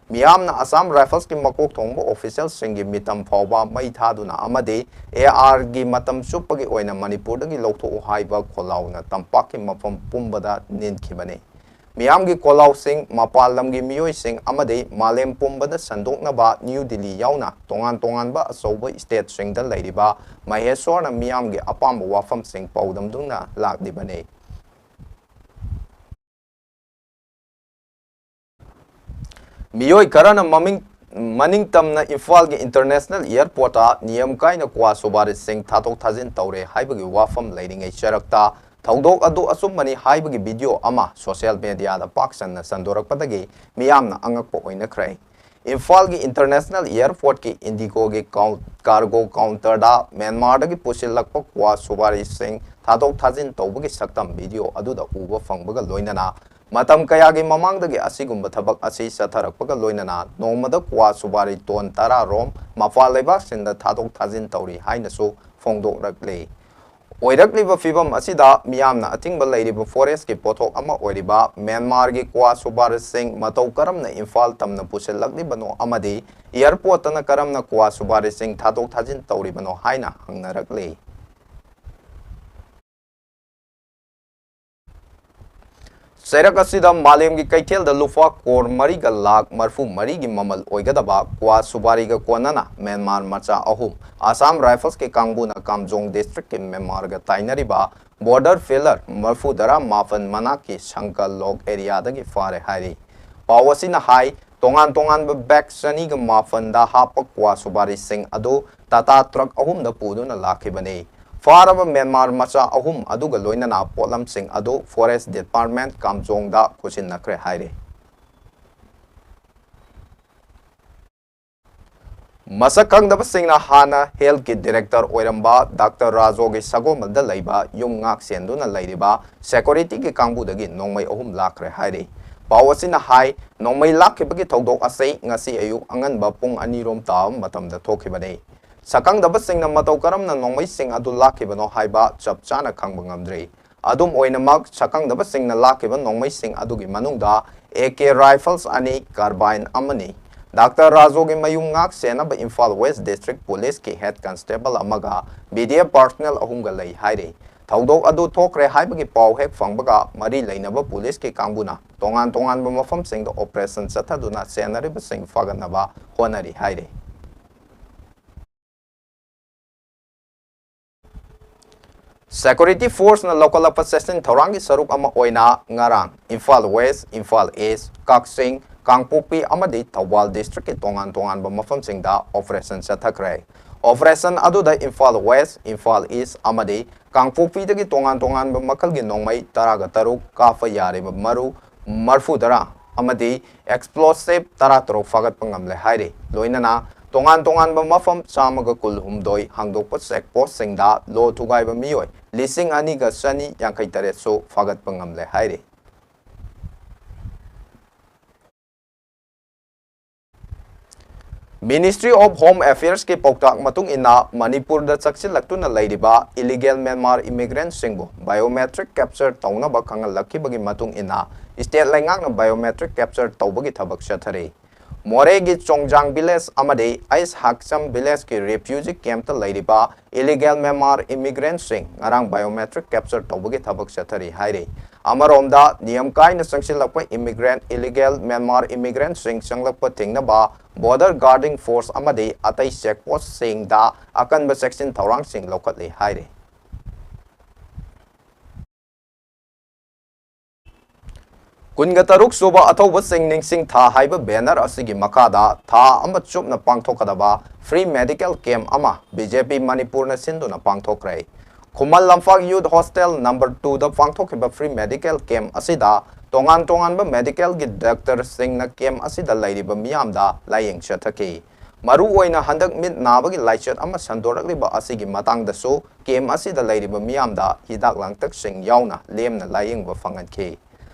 ꯃꯤꯌꯥꯝꯅ ꯑꯁꯥꯝ ꯔꯥꯏꯐꯜꯁꯀꯤ ꯃꯀꯣꯛ ꯊꯣꯡꯕ ꯑꯣꯐꯤꯁꯤꯌꯦꯜꯁꯤꯡꯒꯤ ꯃꯤꯇꯝ ꯐꯥꯎꯕ ꯃꯩ ꯊꯥꯗꯨꯅ ꯑꯃꯗꯤ ꯑꯦ ꯑꯥꯔꯒꯤ ꯃꯇꯝ ꯆꯨꯞꯄꯒꯤ ꯑꯣꯏꯅ ꯃꯅꯤꯄꯨꯔꯗꯒꯤ ꯂꯧꯊꯣꯛꯎ ꯍꯥꯏꯕ ꯈꯣꯜꯂꯥꯎꯅ ꯇꯝꯄꯥꯛꯀꯤ ꯃꯐꯝ ꯄꯨꯝꯕꯗ ꯅꯤꯟꯈꯤꯕꯅꯤ꯫ ꯃꯤꯌꯥꯝꯒꯤ ꯈꯣꯜꯂꯥꯎꯁꯤꯡ, ꯃꯄꯥꯟ ꯂꯝꯒꯤ ꯃꯤꯑꯣꯏꯁꯤꯡ ꯑꯃꯗꯤ ꯃꯥꯂꯦꯝ ꯄꯨꯝꯕꯗ ꯁꯟꯗꯣꯛꯅꯕ ꯅ꯭ꯌꯨ ꯗꯤꯜꯂꯤ ꯌꯥꯎꯅ ꯇꯣꯉꯥꯟ ꯇꯣꯉꯥꯟꯕ ꯑꯆꯧꯕ ꯁ꯭ꯇꯦꯠꯁꯤꯡꯗ ꯂꯩꯔꯤꯕ ꯃꯍꯦꯁ꯭ꯋꯔꯅ ꯃꯤꯌꯥꯝꯒꯤ ꯑꯄꯥꯝꯕ ꯋꯥꯐꯝꯁꯤꯡ ꯄꯥꯎꯗꯝꯗꯨꯅ ꯂꯥꯛꯂꯤꯕꯅꯤ꯫ ꯃꯤꯑꯣꯏ ꯈꯔꯅ ꯃꯃꯤꯡ, ꯃꯅꯤꯡ ꯇꯝꯅ ꯏꯝꯐꯥꯜꯒꯤ ꯏꯟꯇꯔꯅꯦꯁꯅꯦꯜ ꯑꯦꯌꯔꯄꯣꯔꯠꯇ ꯅꯤꯌꯝ ꯀꯥꯏꯅ ꯀ꯭ꯋꯥ ꯁꯨꯄꯥꯔꯤꯁꯤꯡ ꯊꯥꯗꯣꯛ ꯊꯥꯖꯤꯟ ꯇꯧꯔꯦ ꯍꯥꯏꯕꯒꯤ ꯋꯥꯐꯝ ꯂꯩꯔꯤꯉꯩ ꯆꯔꯛꯇ ꯊꯧꯗꯣꯛ ꯑꯗꯨ ꯑꯆꯨꯝꯕꯅꯤ ꯍꯥꯏꯕꯒꯤ ꯚꯤꯗꯤꯑꯣ ꯑꯃ ꯁꯣꯁꯤꯌꯦꯜ ꯃꯦꯗꯤꯌꯥꯗ ꯄꯥꯛ ꯁꯟꯅ ꯁꯟꯗꯣꯔꯛꯄꯗꯒꯤ ꯃꯤꯌꯥꯝꯅ ꯑꯉꯛꯄ ꯑꯣꯏꯅꯈ꯭ꯔꯦ꯫ ꯏꯝꯐꯥꯜꯒꯤ ꯏꯟꯇꯔꯅꯦꯁꯅꯦꯜ ꯑꯦꯌꯔꯄꯣꯔꯠꯀꯤ ꯏꯟꯗꯤꯒꯣꯒꯤ ꯀꯥꯎ-, ꯀꯥꯔꯒꯣ ꯀꯥꯎꯟꯇꯔꯗ ꯃ꯭ꯌꯥꯟꯃꯥꯔꯗꯒꯤ ꯄꯨꯁꯤꯜꯂꯛꯄ ꯀ꯭ꯋꯥ ꯁꯨꯄꯥꯔꯤꯁꯤꯡ ꯊꯥꯗꯣꯛ ꯊꯥꯖꯤꯟ ꯇꯧꯕꯒꯤ ꯁꯛꯇꯝ ꯚꯤꯗꯤꯑꯣ ꯑꯗꯨꯗ ꯎꯕ ꯐꯪꯕꯒ ꯂꯣꯏꯅꯅ ꯃꯇꯝ ꯀꯌꯥꯒꯤ ꯃꯃꯥꯡꯗꯒꯤ ꯑꯁꯤꯒꯨꯝꯕ ꯊꯕꯛ ꯑꯁꯤ ꯆꯠꯊꯔꯛꯄꯒ ꯂꯣꯏꯅꯅ ꯅꯣꯡꯃꯗ ꯀ꯭ꯋꯥ ꯁꯨꯄꯥꯔꯤ ꯇꯣꯟ ꯇꯔꯥ ꯔꯣꯝ ꯃꯄꯥꯟ ꯂꯩꯕꯥꯛꯁꯤꯡꯗ ꯊꯥꯗꯣꯛ ꯊꯥꯖꯤꯟ ꯇꯧꯔꯤ ꯍꯥꯏꯅꯁꯨ ꯐꯣꯡꯗꯣꯛꯂꯛꯂꯤ꯫ ꯑꯣꯏꯔꯛꯂꯤꯕ ꯐꯤꯚꯝ ꯑꯁꯤꯗ ꯃꯤꯌꯥꯝꯅ ꯑꯊꯤꯡꯕ ꯂꯩꯔꯤꯕ ꯐꯣꯔꯦꯁ꯭ꯠꯀꯤ ꯄꯣꯠꯊꯣꯛ ꯑꯃ ꯑꯣꯏꯔꯤꯕ ꯃ꯭ꯌꯥꯟꯃꯥꯔꯒꯤ ꯀ꯭ꯋꯥ ꯁꯨꯄꯥꯔꯤꯁꯤꯡ ꯃꯇꯧ ꯀꯔꯝꯅ ꯏꯝꯐꯥꯜ ꯇꯝꯅ ꯄꯨꯁꯤꯜꯂꯛꯂꯤꯕꯅꯣ ꯑꯃꯗꯤ ꯑꯦꯌꯔꯄꯣꯔꯠꯇꯅ ꯀꯔꯝꯅ ꯀ꯭ꯋꯥ ꯁꯨꯄꯥꯔꯤꯁꯤꯡ ꯊꯥꯗꯣꯛ ꯊꯥꯖꯤꯟ ꯇꯧꯔꯤꯕꯅꯣ ꯍꯥꯏꯅ ꯍꯪꯅꯔꯛꯂꯤ꯫ ꯆꯩꯔꯛ ꯑꯁꯤꯗ ꯃꯥꯂꯦꯝꯒꯤ ꯀꯩꯊꯦꯜꯗ ꯂꯨꯄꯥ ꯀ꯭ꯔꯣꯔ ꯃꯔꯤꯒ ꯂꯥꯈ ꯃꯔꯤꯐꯨ ꯃꯔꯤꯒꯤ ꯃꯃꯜ ꯑꯣꯏꯒꯗꯕ ꯀ꯭ꯋꯥ ꯁꯨꯄꯥꯔꯤꯒ ꯀꯣꯟꯅꯅ ꯃ꯭ꯌꯥꯟꯃꯥꯔ ꯃꯆꯥ ꯑꯍꯨꯝ, ꯑꯁꯥꯝ ꯔꯥꯏꯐꯜꯁꯀꯤ ꯀꯥꯡꯕꯨꯅ ꯀꯥꯝꯖꯣꯡ ꯗꯤꯁꯇ꯭ꯔꯤꯛꯀꯤ ꯃ꯭ꯌꯥꯟꯃꯥꯔꯒ ꯇꯥꯏꯅꯔꯤꯕ ꯕꯣꯔꯗꯔ ꯄꯤꯂꯔ ꯃꯔꯤꯐꯨ ꯇꯔꯥ ꯃꯥꯄꯟ ꯃꯅꯥꯛꯀꯤ ꯁꯪꯀꯜ ꯂꯣꯛ ꯑꯦꯔꯤꯌꯥꯗꯒꯤ ꯐꯥꯔꯦ ꯍꯥꯏꯔꯤ꯫ ꯄꯥꯎ ꯑꯁꯤꯅ ꯍꯥꯏ, ꯇꯣꯉꯥꯟ ꯇꯣꯉꯥꯟꯕ ꯕꯦꯒ ꯆꯅꯤꯒ ꯃꯥꯄꯟꯗ ꯍꯥꯞꯄ ꯀ꯭ꯋꯥ ꯁꯨꯄꯥꯔꯤꯁꯤꯡ ꯑꯗꯨ ꯇꯥꯇꯥ ꯇ꯭ꯔꯛ ꯑꯍꯨꯝꯗ ꯄꯨꯗꯨꯅ ꯂꯥꯛꯈꯤꯕꯅꯤ꯫ ꯐꯥꯔꯕ ꯃ꯭ꯌꯥꯟꯃꯥꯔ ꯃꯆꯥ ꯑꯍꯨꯝ ꯑꯗꯨꯒ ꯂꯣꯏꯅꯅ ꯄꯣꯠꯂꯝꯁꯤꯡ ꯑꯗꯨ ꯐꯣꯔꯦꯁ꯭ꯠ ꯗꯤꯄꯥꯔꯠꯃꯦꯟꯠ ꯀꯥꯝꯖꯣꯡꯗ ꯈꯨꯠꯁꯤꯟꯅꯈ꯭ꯔꯦ ꯍꯥꯏꯔꯤ꯫ ꯃꯁꯛ ꯈꯪꯗꯕꯁꯤꯡꯅ ꯍꯥꯟꯅ ꯍꯦꯜꯊꯀꯤ ꯗꯤꯔꯦꯛꯇꯔ ꯑꯣꯏꯔꯝꯕ ꯗꯥꯛꯇꯔ ꯔꯥꯖꯣꯒꯤ ꯁꯒꯣꯜꯕꯟꯗ ꯂꯩꯕ ꯌꯨꯝ ꯉꯥꯛ ꯁꯦꯟꯗꯨꯅ ꯂꯩꯔꯤꯕ ꯁꯦꯀ꯭ꯌꯨꯔꯤꯇꯤꯒꯤ ꯀꯥꯡꯕꯨꯗꯒꯤ ꯅꯣꯡꯃꯩ ꯑꯍꯨꯝ ꯂꯥꯛꯈ꯭ꯔꯦ ꯍꯥꯏꯔꯤ꯫ ꯄꯥꯎ ꯑꯁꯤꯅ ꯍꯥꯏ, ꯅꯣꯡꯃꯩ ꯂꯥꯛꯈꯤꯕꯒꯤ ꯊꯧꯗꯣꯛ ꯑꯁꯤ ꯉꯁꯤ ꯑꯌꯨꯛ ꯑꯉꯟꯕ ꯄꯨꯡ ꯑꯅꯤꯔꯣꯝ ꯇꯥꯕ ꯃꯇꯝꯗ ꯊꯣꯛꯈꯤꯕꯅꯤ꯫ ꯁꯛꯈꯪꯗꯕꯁꯤꯡꯅ ꯃꯇꯧ ꯀꯔꯝꯅ ꯅꯣꯡꯃꯩꯁꯤꯡ ꯑꯗꯨ ꯂꯥꯛꯈꯤꯕꯅꯣ ꯍꯥꯏꯕ ꯆꯞ ꯆꯥꯅ ꯈꯪꯕ ꯉꯝꯗ꯭ꯔꯤ꯫ ꯑꯗꯨꯝ ꯑꯣꯏꯅꯃꯛ, ꯁꯛꯈꯪꯗꯕꯁꯤꯡꯅ ꯂꯥꯛꯈꯤꯕ ꯅꯣꯡꯃꯩꯁꯤꯡ ꯑꯗꯨꯒꯤ ꯃꯅꯨꯡꯗ ꯑꯦ ꯀꯦ rifles ꯑꯅꯤ, carbine ꯑꯃꯅꯤ꯫ ꯗꯥꯛꯇꯔ ꯔꯥꯖꯣꯒꯤ ꯃꯌꯨꯝ ꯉꯥꯛ ꯁꯦꯟꯅꯕ ꯏꯝꯐꯥꯜ ꯋꯦꯁ ꯗꯤꯁꯇ꯭ꯔꯤꯛ ꯄꯨꯂꯤꯁꯀꯤ ꯍꯦꯗ ꯀꯟꯁꯇꯦꯕꯜ ꯑꯃꯒ ꯕꯤ ꯗꯤ ꯑꯦꯐ ꯄꯥꯔꯁꯅꯦꯜ ꯑꯍꯨꯝꯒ ꯂꯩ ꯍꯥꯏꯔꯤ꯫ ꯊꯧꯗꯣꯛ ꯑꯗꯨ ꯊꯣꯛꯈ꯭ꯔꯦ ꯍꯥꯏꯕꯒꯤ ꯄꯥꯎ ꯍꯦꯛ ꯐꯪꯕꯒ ꯃꯔꯤ ꯂꯩꯅꯕ ꯄꯨꯂꯤꯁꯀꯤ ꯀꯥꯡꯕꯨꯅ ꯇꯣꯉꯥꯟ ꯇꯣꯉꯥꯟꯕ ꯃꯐꯝꯁꯤꯡꯗ ꯑꯣꯄꯔꯦꯁꯟ ꯆꯠꯊꯗꯨꯅ ꯆꯦꯟꯅꯔꯤꯕꯁꯤꯡ ꯐꯥꯒꯠꯅꯕ ꯍꯣꯠꯅꯔꯤ ꯍꯥꯏꯔꯤ꯫ ꯁꯦꯀ꯭ꯌꯨꯔꯤꯇꯤ ꯐꯣꯔꯁꯅ ꯂꯧꯈꯠꯂꯛꯄ ꯆꯦꯛꯁꯤꯟ ꯊꯧꯔꯥꯡꯒꯤ ꯁꯔꯨꯛ ꯑꯃ ꯑꯣꯏꯅ ꯉꯔꯥꯡ ꯏꯝꯐꯥꯜ ꯋꯦꯁ, ꯏꯝꯐꯥꯜ ꯏꯁ, ꯀꯛꯆꯤꯡ, ꯀꯥꯡꯄꯣꯛꯄꯤ ꯑꯃꯗꯤ ꯊꯧꯕꯥꯜ ꯗꯤꯁꯇ꯭ꯔꯤꯛꯀꯤ ꯇꯣꯉꯥꯟ ꯇꯣꯉꯥꯟꯕ ꯃꯐꯝꯁꯤꯡꯗ ꯑꯣꯄꯔꯦꯁꯟ ꯆꯠꯊꯈ꯭ꯔꯦ꯫ ꯑꯣꯄꯔꯦꯁꯟ ꯑꯗꯨꯗ ꯏꯝꯐꯥꯜ ꯋꯦꯁ, ꯏꯝꯐꯥꯜ ꯏꯁ ꯑꯃꯗꯤ ꯀꯥꯡꯄꯣꯛꯄꯤꯗꯒꯤ ꯇꯣꯉꯥꯟ ꯇꯣꯉꯥꯟꯕ ꯃꯈꯜꯒꯤ ꯅꯣꯡꯃꯩ ꯇꯔꯥꯒ ꯇꯔꯨꯛ, ꯀꯥꯞꯄ ꯌꯥꯔꯤꯕ ꯃꯔꯨ ꯃꯔꯐꯨ ꯇꯔꯥ ꯑꯃꯗꯤ ꯑꯦꯛꯁꯄ꯭ꯂꯣꯁꯤꯚ ꯇꯔꯥ ꯇꯔꯨꯛ ꯐꯥꯒꯠꯄ ꯉꯝꯂꯦ ꯍꯥꯏꯔꯤ꯫ ꯂꯣꯏꯅꯅ ꯇꯣꯉꯥꯟ ꯇꯣꯉꯥꯟꯕ ꯃꯐꯝ ꯆꯥꯝꯃꯒ ꯀꯨꯟꯍꯨꯝꯗꯣꯏ ꯍꯥꯡꯗꯣꯛꯄ ꯆꯦꯛ ꯄꯣꯁꯁꯤꯡꯗ ꯂꯣ ꯊꯨꯒꯥꯏꯕ ꯃꯤꯑꯣꯏ ꯂꯤꯁꯤꯡ ꯑꯅꯤꯒ ꯆꯅꯤ ꯌꯥꯡꯈꯩ ꯇꯔꯦꯠꯁꯨ ꯐꯥꯒꯠꯄ ꯉꯝꯂꯦ ꯍꯥꯏꯔꯤ꯫ Ministry of Home Affairsꯀꯤ ꯄꯥꯎꯇꯥꯛ ꯃꯇꯨꯡ ꯏꯟꯅ, ꯃꯅꯤꯄꯨꯔꯗ ꯆꯪꯁꯤꯜꯂꯛꯇꯨꯅ ꯂꯩꯔꯤꯕ illegal Myanmar immigrantꯁꯤꯡꯕꯨ biometric capture ꯇꯧꯅꯕ ꯈꯪꯍꯜꯂꯛꯈꯤꯕꯒꯤ ꯃꯇꯨꯡ ꯏꯟꯅ, state ꯂꯩꯉꯥꯛꯅ biometric capture ꯇꯧꯕꯒꯤ ꯊꯕꯛ ꯆꯠꯊꯔꯤ꯫ ꯃꯣꯔꯦꯒꯤ ꯆꯣꯡꯖꯥꯡ village ꯑꯃꯗꯤ ꯑꯩꯁ ꯍꯥꯛꯆꯝ villageꯀꯤ refugee campꯇ ꯂꯩꯔꯤꯕ illegal Myanmar immigrantꯁꯤꯡ ꯉꯔꯥꯡ biometric capture ꯇꯧꯕꯒꯤ ꯊꯕꯛ ꯆꯠꯊꯔꯤ ꯍꯥꯏꯔꯤ꯫ ꯑꯃꯔꯣꯝꯗ, ꯅꯤꯌꯝ ꯀꯥꯏꯅ ꯆꯪꯁꯤꯜꯂꯛꯄ immigrant, illegal Myanmar immigrantꯁꯤꯡ ꯆꯪꯂꯛꯄ ꯊꯤꯡꯅꯕ border guarding force ꯑꯃꯗꯤ ꯑꯇꯩ check postꯁꯤꯡꯗ ꯑꯀꯟꯕ ꯆꯦꯛꯁꯤꯟ ꯊꯧꯔꯥꯡꯁꯤꯡ ꯂꯧꯈꯠꯂꯤ ꯍꯥꯏꯔꯤ꯫ ꯀꯨꯟꯒ ꯇꯔꯨꯛ ꯁꯨꯕ ꯑꯊꯧꯕꯁꯤꯡ ꯅꯤꯡꯁꯤꯡ ꯊꯥ ꯍꯥꯏꯕ banner ꯑꯁꯤꯒꯤ ꯃꯈꯥꯗ ꯊꯥ ꯑꯃ ꯆꯨꯞꯅ ꯄꯥꯡꯊꯣꯛꯀꯗꯕ free medical camp ꯑꯃ ꯕꯤ ꯖꯦ ꯄꯤ ꯃꯅꯤꯄꯨꯔꯅ ꯁꯤꯟꯗꯨꯅ ꯄꯥꯡꯊꯣꯛꯈ꯭ꯔꯦ꯫ Khuman Lampak Youth Hostel number twoꯗ ꯄꯥꯡꯊꯣꯛꯈꯤꯕ free medical camp ꯑꯁꯤꯗ ꯇꯣꯉꯥꯟ ꯇꯣꯉꯥꯟꯕ medicalꯒꯤ doctorꯁꯤꯡꯅ camp ꯑꯁꯤꯗ ꯂꯩꯔꯤꯕ ꯃꯤꯌꯥꯝꯗ ꯂꯥꯌꯦꯡ ꯆꯠꯊꯈꯤ꯫ ꯃꯔꯨ ꯑꯣꯏꯅ ꯍꯟꯗꯛ ꯃꯤꯠ ꯅꯥꯕꯒꯤ ꯂꯥꯏꯆꯠ ꯑꯃ ꯁꯟꯗꯣꯔꯛꯂꯤꯕ ꯑꯁꯤꯒꯤ ꯃꯇꯥꯡꯗꯁꯨ ꯀꯦꯝ ꯑꯁꯤꯗ ꯂꯩꯔꯤꯕ ꯃꯤꯌꯥꯝꯗ ꯍꯤꯗꯥꯛ ꯂꯥꯡꯊꯛꯁꯤꯡ ꯌꯥꯎꯅ ꯂꯦꯝꯅ ꯂꯥꯌꯦꯡꯕ ꯐꯪꯍꯟꯈꯤ꯫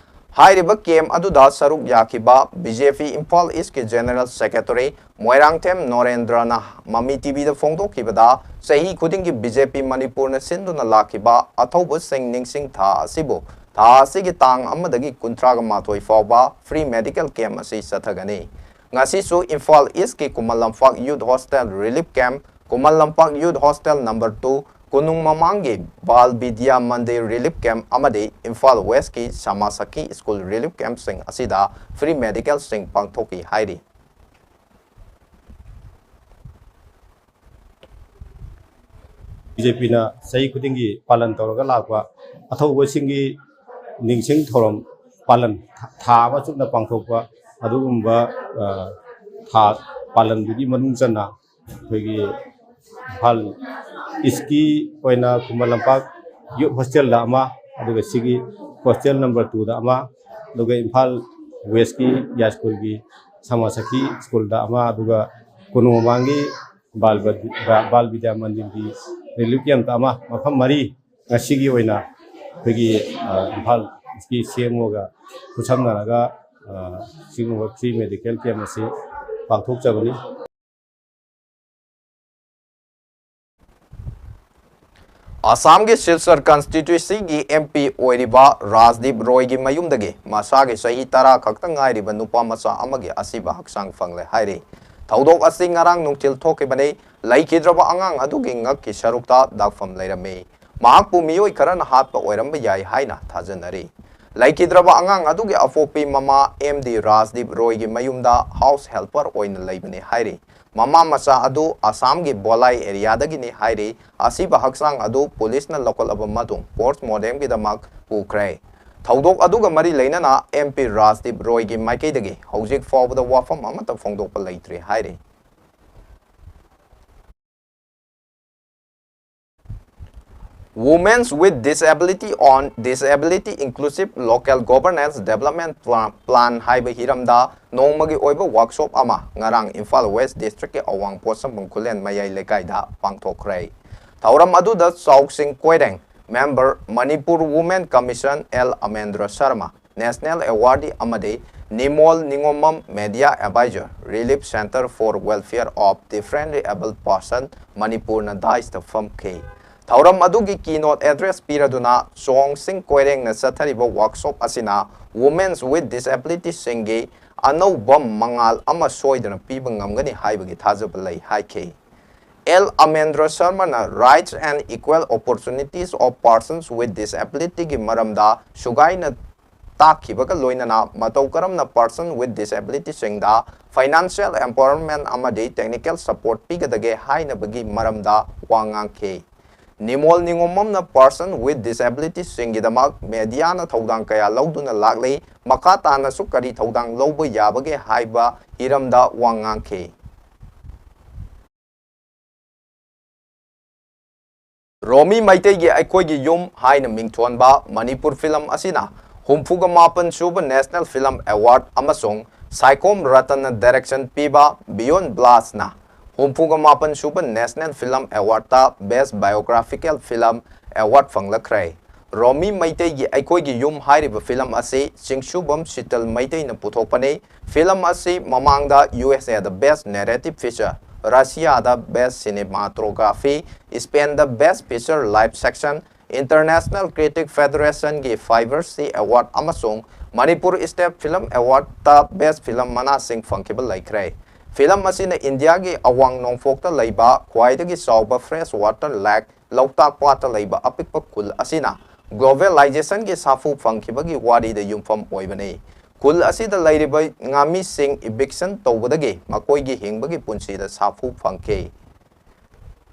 ꯍꯥꯏꯔꯤꯕ ꯀꯦꯝ ꯑꯗꯨꯗ ꯁꯔꯨꯛ ꯌꯥꯈꯤꯕ ꯕꯤ ꯖꯦ ꯄꯤ ꯏꯝꯐꯥꯜ ꯏꯁꯀꯤ ꯖꯦꯅꯔꯦꯜ ꯁꯦꯀ꯭ꯔꯦꯇꯔꯤ ꯃꯣꯏꯔꯥꯡꯊꯦꯝ ꯅꯣꯔꯦꯟꯗ꯭ꯔꯅ ꯃꯃꯤ ꯇꯤ ꯚꯤꯗ ꯐꯣꯡꯗꯣꯛꯈꯤꯕꯗ, ꯆꯍꯤ ꯈꯨꯗꯤꯡꯒꯤ ꯕꯤ ꯖꯦ ꯄꯤ ꯃꯅꯤꯄꯨꯔꯅ ꯁꯤꯟꯗꯨꯅ ꯂꯥꯛꯈꯤꯕ ꯑꯊꯧꯕꯁꯤꯡ ꯅꯤꯡꯁꯤꯡ ꯊꯥ ꯑꯁꯤꯕꯨ ꯊꯥ ꯑꯁꯤꯒꯤ ꯇꯥꯡ ꯑꯃꯗꯒꯤ ꯀꯨꯟꯊ꯭ꯔꯥꯒ ꯃꯥꯊꯣꯏ ꯐꯥꯎꯕ ꯐ꯭ꯔꯤ ꯃꯦꯗꯤꯀꯦꯜ ꯀꯦꯝ ꯑꯁꯤ ꯆꯠꯊꯒꯅꯤ꯫ ꯉꯁꯤꯁꯨ ꯏꯝꯐꯥꯜ ꯏꯁꯀꯤ ꯈꯨꯃꯟ ꯂꯝꯄꯥꯛ ꯌꯨꯠ ꯍꯣꯁꯇꯦꯜ ꯔꯤꯂꯤꯐ ꯀꯦꯝ, ꯈꯨꯃꯟ ꯂꯝꯄꯥꯛ ꯌꯨꯠ ꯍꯣꯁꯇꯦꯜ ꯅꯝꯕꯔ ꯇꯨ, ꯀꯣꯅꯨꯡ ꯃꯃꯥꯡꯒꯤ ꯕꯥꯜ ꯕꯤꯗ꯭ꯌꯥ ꯃꯟꯗꯤꯔ ꯔꯤꯂꯤꯐ ꯀꯦꯝ ꯑꯃꯗꯤ ꯏꯝꯐꯥꯜ ꯋꯦꯁꯀꯤ ꯁꯃꯥ ꯁꯈꯤ ꯁ꯭ꯀꯨꯜ ꯔꯤꯂꯤꯐ ꯀꯦꯝꯞꯁꯤꯡ ꯑꯁꯤꯗ ꯐ꯭ꯔꯤ ꯃꯦꯗꯤꯀꯦꯜꯁꯤꯡ ꯄꯥꯡꯊꯣꯛꯈꯤ ꯍꯥꯏꯔꯤ꯫ ꯕꯤ ꯖꯦ ꯄꯤꯅ ꯆꯍꯤ ꯈꯨꯗꯤꯡꯒꯤ ꯄꯥꯂꯟ ꯇꯧꯔꯒ ꯂꯥꯛꯄ ꯑꯊꯧꯕꯁꯤꯡꯒꯤ ꯅꯤꯡꯁꯤꯡ ꯊꯧꯔꯝ ꯄꯥꯂꯟ ꯊꯥ ꯑꯃ ꯆꯨꯞꯅ ꯄꯥꯡꯊꯣꯛꯄ ꯑꯗꯨꯒꯨꯝꯕ, ꯑ, ꯊꯥ ꯄꯥꯂꯟꯗꯨꯒꯤ ꯃꯅꯨꯡ ꯆꯟꯅ ꯑꯩꯈꯣꯏꯒꯤ ꯏꯝꯐꯥꯜ ꯏꯁꯀꯤ ꯑꯣꯏꯅ ꯈꯨꯃꯟ ꯂꯝꯄꯥꯛ ꯌꯨꯠ ꯍꯣꯁꯇꯦꯜꯗ ꯑꯃ, ꯑꯗꯨꯒ ꯁꯤꯒꯤ ꯍꯣꯁꯇꯦꯜ ꯅꯝꯕꯔ ꯇꯨꯗ ꯑꯃ, ꯑꯗꯨꯒ ꯏꯝꯐꯥꯜ ꯋꯦꯁꯀꯤ ꯌꯥꯏꯁ꯭ꯀꯨꯜꯒꯤ ꯁꯃꯥ ꯁꯈꯤ ꯁ꯭ꯀꯨꯜꯗ ꯑꯃ, ꯑꯗꯨꯒ ꯀꯣꯅꯨꯡ ꯃꯃꯥꯡꯒꯤ ꯕꯥꯜ ꯕ-, ꯕꯥꯜ ꯕꯤꯗ꯭ꯌꯥ ꯃꯟꯗꯤꯔꯒꯤ ꯔꯤꯂꯤꯐ ꯀꯦꯝꯞꯇ ꯑꯃ, ꯃꯐꯝ ꯃꯔꯤ ꯉꯁꯤꯒꯤ ꯑꯣꯏꯅ ꯑꯩꯈꯣꯏꯒꯤ, ꯑ, ꯏꯝꯐꯥꯜ ꯏꯁꯀꯤ ꯁꯤ ꯑꯦꯝ ꯑꯣꯒ ꯈꯨꯠꯁꯝꯅꯔꯒ, ꯑ, ꯁꯤꯒꯨꯝꯕ ꯐ꯭ꯔꯤ ꯃꯦꯗꯤꯀꯦꯜ ꯀꯦꯝꯞ ꯑꯁꯤ ꯄꯥꯡꯊꯣꯛꯆꯕꯅꯤ꯫ ꯑꯁꯥꯝꯒꯤ ꯁꯤꯜꯆꯔ ꯀꯟꯁꯇꯤꯇ꯭ꯋꯦꯟꯁꯤꯒꯤ ꯑꯦꯝ ꯄꯤ ꯑꯣꯏꯔꯤꯕ ꯔꯥꯖꯗꯤꯞ ꯔꯣꯏꯒꯤ ꯃꯌꯨꯝꯗꯒꯤ ꯃꯁꯥꯒꯤ ꯆꯍꯤ ꯇꯔꯥ ꯈꯛꯇ ꯉꯥꯏꯔꯤꯕ ꯅꯨꯄꯥ ꯃꯆꯥ ꯑꯃꯒꯤ ꯑꯁꯤꯕ ꯍꯛꯆꯥꯡ ꯐꯪꯂꯦ ꯍꯥꯏꯔꯤ꯫ ꯊꯧꯗꯣꯛ ꯑꯁꯤ ꯉꯔꯥꯡ ꯅꯨꯡꯊꯤꯜ ꯊꯣꯛꯈꯤꯕꯅꯤ꯫ ꯂꯩꯈꯤꯗ꯭ꯔꯕ ꯑꯉꯥꯡ ꯑꯗꯨꯒꯤ ꯉꯛꯀꯤ ꯁꯔꯨꯛꯇ ꯗꯥꯛꯐꯝ ꯂꯩꯔꯝꯃꯤ꯫ ꯃꯍꯥꯛꯄꯨ ꯃꯤꯑꯣꯏ ꯈꯔꯅ ꯍꯥꯠꯄ ꯑꯣꯏꯔꯝꯕ ꯌꯥꯏ ꯍꯥꯏꯅ ꯊꯥꯖꯅꯔꯤ꯫ ꯂꯩꯈꯤꯗ꯭ꯔꯕ ꯑꯉꯥꯡ ꯑꯗꯨꯒꯤ ꯑꯄꯣꯛꯄꯤ ꯃꯃꯥ ꯑꯦꯝ ꯗꯤ ꯔꯥꯖꯗꯤꯞ ꯔꯣꯏꯒꯤ ꯃꯌꯨꯝꯗ ꯍꯥꯎꯁ ꯍꯦꯜꯄꯔ ꯑꯣꯏꯅ ꯂꯩꯕꯅꯤ ꯍꯥꯏꯔꯤ꯫ ꯃꯃꯥ ꯃꯆꯥ ꯑꯗꯨ ꯑꯁꯥꯝꯒꯤ ꯕꯣꯂꯥꯏ ꯑꯦꯔꯤꯌꯥꯗꯒꯤꯅꯤ ꯍꯥꯏꯔꯤ꯫ ꯑꯁꯤꯕ ꯍꯛꯆꯥꯡ ꯑꯗꯨ ꯄꯨꯂꯤꯁꯅ ꯂꯧꯈꯠꯂꯕ ꯃꯇꯨꯡ ꯄꯣꯁ꯭ꯠꯃꯣꯔꯇꯦꯝꯒꯤꯗꯃꯛ ꯄꯨꯈ꯭ꯔꯦ꯫ ꯊꯧꯗꯣꯛ ꯑꯗꯨꯒ ꯃꯔꯤ ꯂꯩꯅꯅ ꯑꯦꯝ ꯄꯤ ꯔꯥꯖꯗꯤꯞ ꯔꯣꯏꯒꯤ ꯃꯥꯏꯀꯩꯗꯒꯤ ꯍꯧꯖꯤꯛ ꯐꯥꯎꯕꯗ ꯋꯥꯐꯝ ꯑꯃꯠꯇ ꯐꯣꯡꯗꯣꯛꯄ ꯂꯩꯇ꯭ꯔꯤ ꯍꯥꯏꯔꯤ꯫ Women's with Disability on Disability Inclusive Local Governance Development Plan ꯍꯥꯏꯕ ꯍꯤꯔꯝꯗ ꯅꯣꯡꯃꯒꯤ ꯑꯣꯏꯕ ꯋꯥꯔꯛꯁꯣꯞ ꯑꯃ ꯉꯔꯥꯡ ꯏꯝꯐꯥꯜ ꯋꯦꯁ ꯗꯤꯁꯇ꯭ꯔꯤꯛꯀꯤ ꯑꯋꯥꯡ ꯄꯣꯠꯁꯪꯕꯝ ꯈꯨꯂꯦꯟ ꯃꯌꯥꯏ ꯂꯩꯀꯥꯏꯗ ꯄꯥꯡꯊꯣꯛꯈ꯭ꯔꯦ꯫ ꯊꯧꯔꯝ ꯑꯗꯨꯗ Chaosing Koireng, member, Manipur women commission L Amendra Sharma, national awardee ꯑꯃꯗꯤ Nimol Ningombam, media adviser, Relief Centre for Welfare of Differently Abled Person, ꯃꯅꯤꯄꯨꯔꯅ ꯗꯥꯏꯁꯇ ꯐꯝꯈꯤ꯫ ꯊꯧꯔꯝ ꯑꯗꯨꯒꯤ ꯀꯤꯅꯣꯠ ꯑꯦꯗ꯭ꯔꯦꯁ ꯄꯤꯔꯗꯨꯅ ꯆꯣꯡꯁꯤꯡ ꯀꯣꯏꯔꯦꯡꯅ ꯆꯠꯊꯔꯤꯕ ꯋꯥꯔꯛꯁꯣꯞ ꯑꯁꯤꯅ Women's with Disabilityꯁꯤꯡꯒꯤ ꯑꯅꯧꯕ ꯃꯉꯥꯜ ꯑꯃ ꯁꯣꯏꯗꯅ ꯄꯤꯕ ꯉꯝꯒꯅꯤ ꯍꯥꯏꯕꯒꯤ ꯊꯥꯖꯕ ꯂꯩ ꯍꯥꯏꯈꯤ꯫ ꯑꯦꯜ ꯑꯃꯦꯟꯗ꯭ꯔ ꯁꯔꯃꯅ Rights and Equal Opportunities of Persons with Disabilityꯒꯤ ꯃꯔꯝꯗ ꯁꯨꯒꯥꯏꯅ ꯇꯥꯛꯈꯤꯕꯒ ꯂꯣꯏꯅꯅ ꯃꯇꯧ ꯀꯔꯝꯅ Person with Disabilityꯁꯤꯡꯗ financial empowerment ꯑꯃꯗꯤ technical support ꯄꯤꯒꯗꯒꯦ ꯍꯥꯏꯅꯕꯒꯤ ꯃꯔꯝꯗ ꯋꯥ ꯉꯥꯡꯈꯤ꯫ ꯅꯤꯃꯣꯜ ꯅꯤꯉꯣꯝꯕꯝꯅ Person with Disabilityꯁꯤꯡꯒꯤꯗꯃꯛ ꯃꯦꯗꯤꯌꯥꯅ ꯊꯧꯗꯥꯡ ꯀꯌꯥ ꯂꯧꯗꯨꯅ ꯂꯥꯛꯂꯤ, ꯃꯈꯥ ꯇꯥꯅꯁꯨ ꯀꯔꯤ ꯊꯧꯗꯥꯡ ꯂꯧꯕ ꯌꯥꯕꯒꯦ ꯍꯥꯏꯕ ꯍꯤꯔꯝꯗ ꯋꯥ ꯉꯥꯡꯈꯤ꯫ ꯔꯣꯃꯤ ꯃꯩꯇꯩꯒꯤ ꯑꯩꯈꯣꯏꯒꯤ ꯌꯨꯝ ꯍꯥꯏꯅ ꯃꯤꯡꯊꯣꯟꯕ ꯃꯅꯤꯄꯨꯔ ꯐꯤꯂꯝ ꯑꯁꯤꯅ ꯍꯨꯝꯐꯨꯒ ꯃꯥꯄꯟ ꯁꯨꯕ National Film Award ꯑꯃꯁꯨꯡ ꯁꯥꯏꯈꯣꯝ ꯔꯇꯟꯅ direction ꯄꯤꯕ Beyond Blastꯅ ꯍꯨꯝꯐꯨꯒ ꯃꯥꯄꯟ ꯁꯨꯕ National Film Awardꯇ Best Biographical Film Award ꯐꯪꯂꯛꯈ꯭ꯔꯦ꯫ ꯔꯣꯃꯤ ꯃꯩꯇꯩꯒꯤ ꯑꯩꯈꯣꯏꯒꯤ ꯌꯨꯝ ꯍꯥꯏꯔꯤꯕ ꯐꯤꯂꯝ ꯑꯁꯤ ꯆꯤꯡꯁꯨꯕꯝ ꯁꯤꯇꯜ ꯃꯩꯇꯩꯅ ꯄꯨꯊꯣꯛꯄꯅꯤ꯫ ꯐꯤꯂꯝ ꯑꯁꯤ ꯃꯃꯥꯡꯗ ꯌꯨ ꯑꯦꯁ ꯑꯦꯗ Best Narrative Feature, ꯔꯁꯤꯌꯥꯗ Best Cinematography, ꯏꯁꯄꯦꯟꯗ Best Feature Live Section, International Critic Federationꯒꯤ Fiverr Sea Award ꯑꯃꯁꯨꯡ Manipur State Film Awardꯇ Best Film ꯃꯅꯥꯁꯤꯡ ꯐꯪꯈꯤꯕ ꯂꯩꯈ꯭ꯔꯦ꯫ ꯐꯤꯂꯝ ꯑꯁꯤꯅ ꯏꯟꯗꯤꯌꯥꯒꯤ ꯑꯋꯥꯡ ꯅꯣꯡꯄꯣꯛꯇ ꯂꯩꯕ ꯈ꯭ꯋꯥꯏꯗꯒꯤ ꯆꯥꯎꯕ freshwater lake ꯂꯣꯛꯇꯥꯛ ꯄꯥꯠꯇ ꯂꯩꯕ ꯑꯄꯤꯛꯄ ꯈꯨꯜ ꯑꯁꯤꯅ globalizationꯒꯤ ꯁꯥꯐꯨ ꯐꯪꯈꯤꯕꯒꯤ ꯋꯥꯔꯤꯗ ꯌꯨꯝꯐꯝ ꯑꯣꯏꯕꯅꯤ꯫ ꯈꯨꯜ ꯑꯁꯤꯗ ꯂꯩꯔꯤꯕ ꯉꯥꯃꯤꯁꯤꯡ eviction ꯇꯧꯕꯗꯒꯤ ꯃꯈꯣꯏꯒꯤ ꯍꯤꯡꯕꯒꯤ ꯄꯨꯟꯁꯤꯗ ꯁꯥꯐꯨ ꯐꯪꯈꯤ꯫